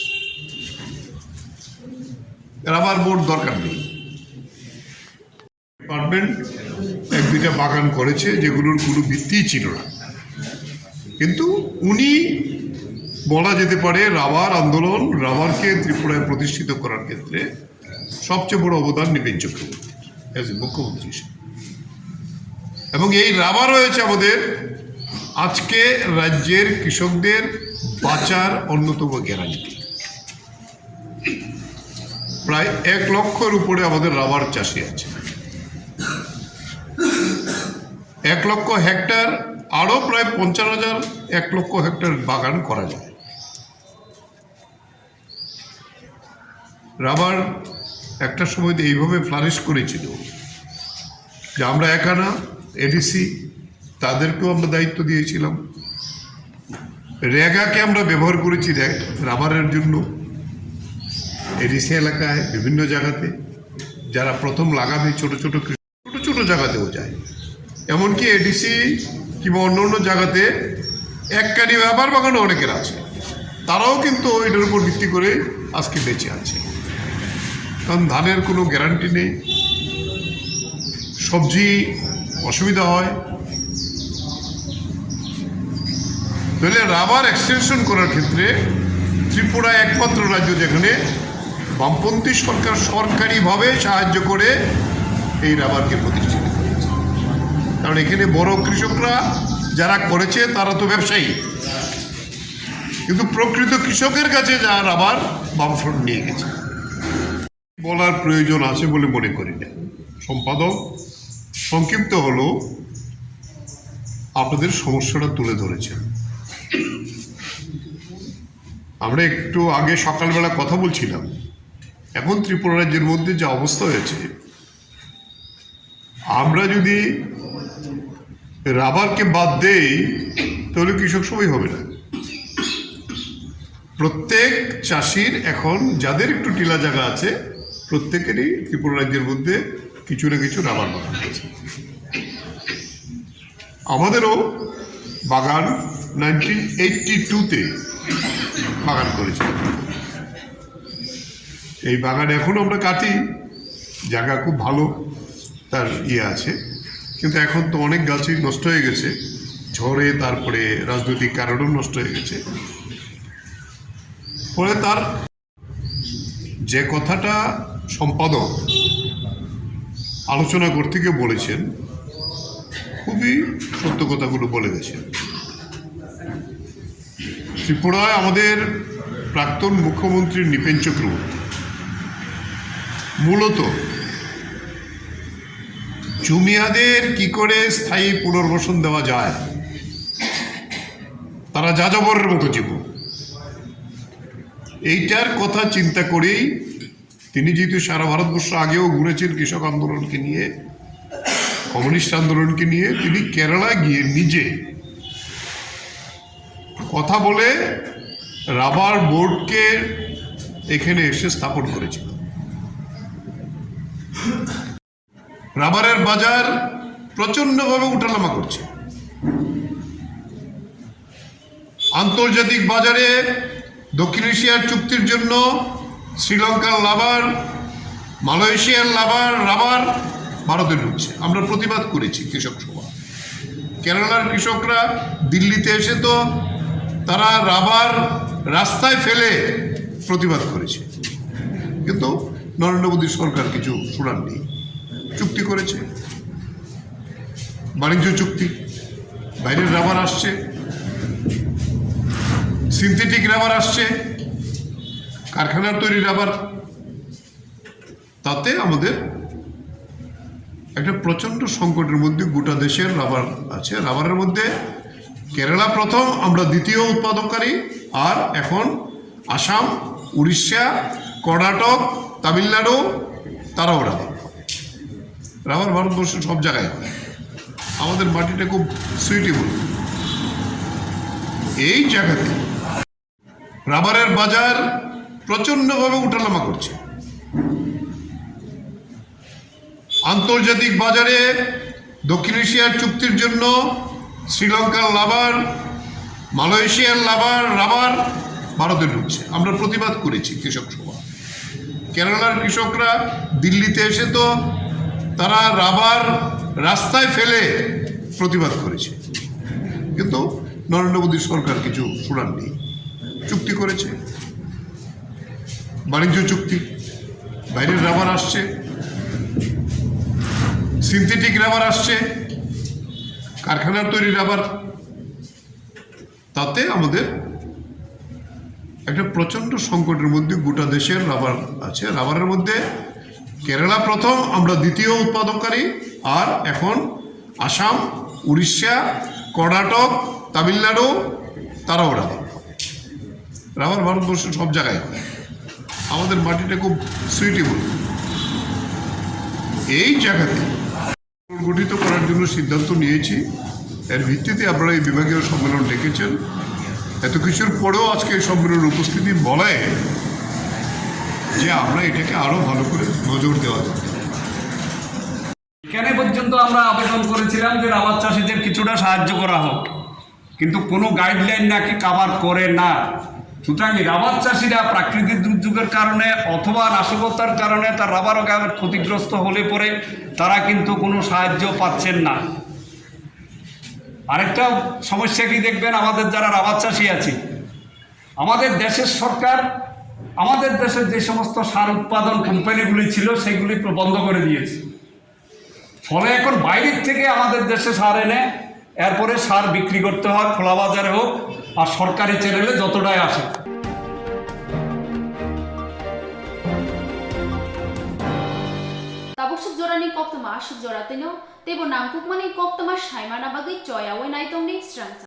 রাবার বোর্ড দরকার নেই। ডিপার্টমেন্ট এক দুইটা বাগান করেছে, যেগুলোর কোনো ভিত্তিই ছিল না, কিন্তু উনি, বলা যেতে পারে, রাবার আন্দোলন, রাবারকে ত্রিপুরায় প্রতিষ্ঠিত করার ক্ষেত্রে সবচেয়ে বড় অবদান নবীন চক্রবর্তী, অ্যাজ এ মুখ্যমন্ত্রী হিসেবে। এবং এই রাবার হয়েছে আমাদের আজকে রাজ্যের কৃষকদের বাঁচার অন্যতম গ্যারান্টি। প্রায় এক লক্ষের উপরে আমাদের রাবার চাষি আছে। এক লক্ষ হেক্টর, আরও প্রায় পঞ্চাশ হাজার, এক লক্ষ হেক্টর বাগান করা যায়। রাবার একটা সময় তো এইভাবে ফ্লারিশ করেছিল যে আমরা একা না, এডিসি, তাদেরকেও আমরা দায়িত্ব দিয়েছিলাম। রেগাকে আমরা ব্যবহার করেছি রে-, রাবারের জন্য। এডিসি এলাকায় বিভিন্ন জায়গাতে যারা প্রথম লাগাবে, ছোট ছোট কৃ-, ছোট ছোট জায়গাতেও যায়, এমনকি এডিসি কিংবা অন্য অন্য জায়গাতে এককানি রাবার বাগান অনেকের আছে, তারাও কিন্তু এটার উপর ভিত্তি করে আজকে বেঁচে আছে। কারণ ধানের কোনো গ্যারান্টি নেই, সবজি অসুবিধা হয়। তাহলে রাবার এক্সটেনশন করার ক্ষেত্রে ত্রিপুরা একমাত্র রাজ্য যেখানে বামপন্থী সরকার সরকারিভাবে সাহায্য করে এই রাবারকে প্রতিষ্ঠিত করেছে। কারণ এখানে বড় কৃষকরা যারা করেছে তারা তো ব্যবসায়ী, কিন্তু প্রকৃত কৃষকের কাছে যা রাবার বামফ্রন্ট নিয়ে গেছে। বলার প্রয়োজন আছে বলে মনে করি না। সম্পাদক সংক্ষিপ্ত হলো আপনাদের সমস্যাটা তুলে ধরেছেন। আমরা একটু আগে সকালবেলা কথা বলছিলাম, এখন ত্রিপুরা রাজ্যের মধ্যে যে অবস্থা হয়েছে, আমরা যদি রাবারকে বাদ দেই, তাহলে কৃষক সবই হবে না। প্রত্যেক চাষির এখন, যাদের একটু টিলা জায়গা আছে, প্রত্যেকেরই ত্রিপুরা রাজ্যের মধ্যে কিছু না কিছু রাবার বাগান আছে। আমাদেরও বাগান নাইনটিন এইটটি টুতে বাগান করেছি। এই বাগান এখন আমরা কাটি, জায়গা খুব ভালো, তার ইয়ে আছে, কিন্তু এখন তো অনেক গাছই নষ্ট হয়ে গেছে ঝড়ে, তারপরে রাজনৈতিক কারণেও নষ্ট হয়ে গেছে। ফলে তার যে কথাটা সম্পাদক আলোচনা করতে গিয়ে বলেছেন, খুবই সত্য কথাগুলো বলে গেছেন। ত্রিপুরায় আমাদের প্রাক্তন মুখ্যমন্ত্রী নৃপেন চক্রবর্তী মূলত জুমিয়াদের কি করে স্থায়ী পুনর্বাসন দেওয়া যায়, তারা যাযাবরের মতো জীবন, এইটার কথা চিন্তা করেই তিনি যেহেতু সারা ভারতবর্ষ আগেও ঘুরেছেন কৃষক আন্দোলনকে নিয়ে, কমিউনিস্ট আন্দোলনকে নিয়ে, তিনি কেরালা গিয়ে নিজে কথা বলে রাবার বোর্ডকে এখানে এসে স্থাপন করেছিল। রাবারের বাজার প্রচণ্ডভাবে উঠানামা করছে। আন্তর্জাতিক বাজারে দক্ষিণ এশিয়ার চুক্তির জন্য শ্রীলঙ্কার রাবার, মালয়েশিয়ার রাবার, রাবার ভারতে ঢুকছে। আমরা প্রতিবাদ করেছি কৃষক সভা। কেরালার কৃষকরা দিল্লিতে এসে তো তারা রাবার রাস্তায় ফেলে প্রতিবাদ করেছে, কিন্তু নরেন্দ্র মোদী সরকার কিছু শোনার নেই। চুক্তি করেছে, বাণিজ্য চুক্তি, বাইরের রাবার আসছে, সিনথেটিক রাবার আসছে, কারখানার তৈরি রাবার। তাতে আমাদের একটা প্রচণ্ড সংকটের মধ্যে গোটা দেশের রাবার আছে। রাবারের মধ্যে কেরালা প্রথম, আমরা দ্বিতীয় উৎপাদনকারী, আর এখন আসাম, উড়িষ্যা, কর্ণাটক, তামিলনাড়ু, তারাও রাবার। রাবার ভারতবর্ষের সব জায়গায় হয়। আমাদের মাটিটা খুব সুইটেবল। এই জায়গাতে রাবারের বাজার প্রচণ্ডভাবে উঠানামা করছে। আন্তর্জাতিক বাজারে দক্ষিণ এশিয়ার চুক্তির জন্য শ্রীলঙ্কার রাবার, মালয়েশিয়ার রাবার, রাবার ভারতে ঢুকছে। আমরা প্রতিবাদ করেছি কৃষক সভা। কেরালার কৃষকরা দিল্লিতে এসে তো তারা রাবার রাস্তায় ফেলে প্রতিবাদ করেছে, কিন্তু নরেন্দ্র মোদী সরকার কিছু শোনার নেই। চুক্তি করেছে, বাণিজ্য চুক্তি, বাইরের রাবার আসছে, সিনথেটিক রাবার আসছে, কারখানার তৈরি রাবার, তাতে আমাদের একটা প্রচণ্ড সংকটের মধ্যে গোটা দেশের রাবার আছে। রাবারের মধ্যে কেরালা প্রথম, আমরা দ্বিতীয় উৎপাদনকারী, আর এখন আসাম, উড়িষ্যা, কর্ণাটক, তামিলনাড়ু, তারাও রাবার। রাবার ভারতবর্ষের সব জায়গায় হয়। আমাদের মাটিটা খুব সুইটেবল। এই জায়গাতে পুনর্গঠিত করার জন্য সিদ্ধান্ত নিয়েছি। এর ভিত্তিতে আপনারা এই বিভাগীয় সম্মেলন ডেকেছেন। এত কিছুর পরেও আজকে এই সম্মেলনে উপস্থিতি বলে যে আমরা এটাকে আরও ভালো করে নজর দেওয়া দরকার। এখানে পর্যন্ত আমরা আবেদন করেছিলাম যে রাবার চাষিদের কিছুটা সাহায্য করা হোক, কিন্তু কোনো গাইডলাইন নাকি কভার করে না। সুতরাং এই রাবার চাষিরা প্রাকৃতিক দুর্যোগের কারণে অথবা নাশকতার কারণে তার রাবার গাছ ক্ষতিগ্রস্ত হলে পরে তারা কিন্তু কোনো সাহায্য পাচ্ছেন না। আরেকটা সমস্যা কি দেখবেন, আমাদের যারা রাবার চাষি আছি, আমাদের দেশের সরকার আমাদের দেশের যে সমস্ত সার উৎপাদন কোম্পানিগুলি ছিল সেগুলি বন্ধ করে দিয়েছে। ফলে এখন বাইরের থেকে আমাদের দেশে সার এনে এরপরে সার বিক্রি করতে হয় খোলা বাজারে হোক আর সরকারি চ্যানেলে যতটাই আসে। Tabuk suk jorani koktwma aswk jora twino, teibo nangkukmani koktwma saimana bagwi choyaui naitongni srangsa.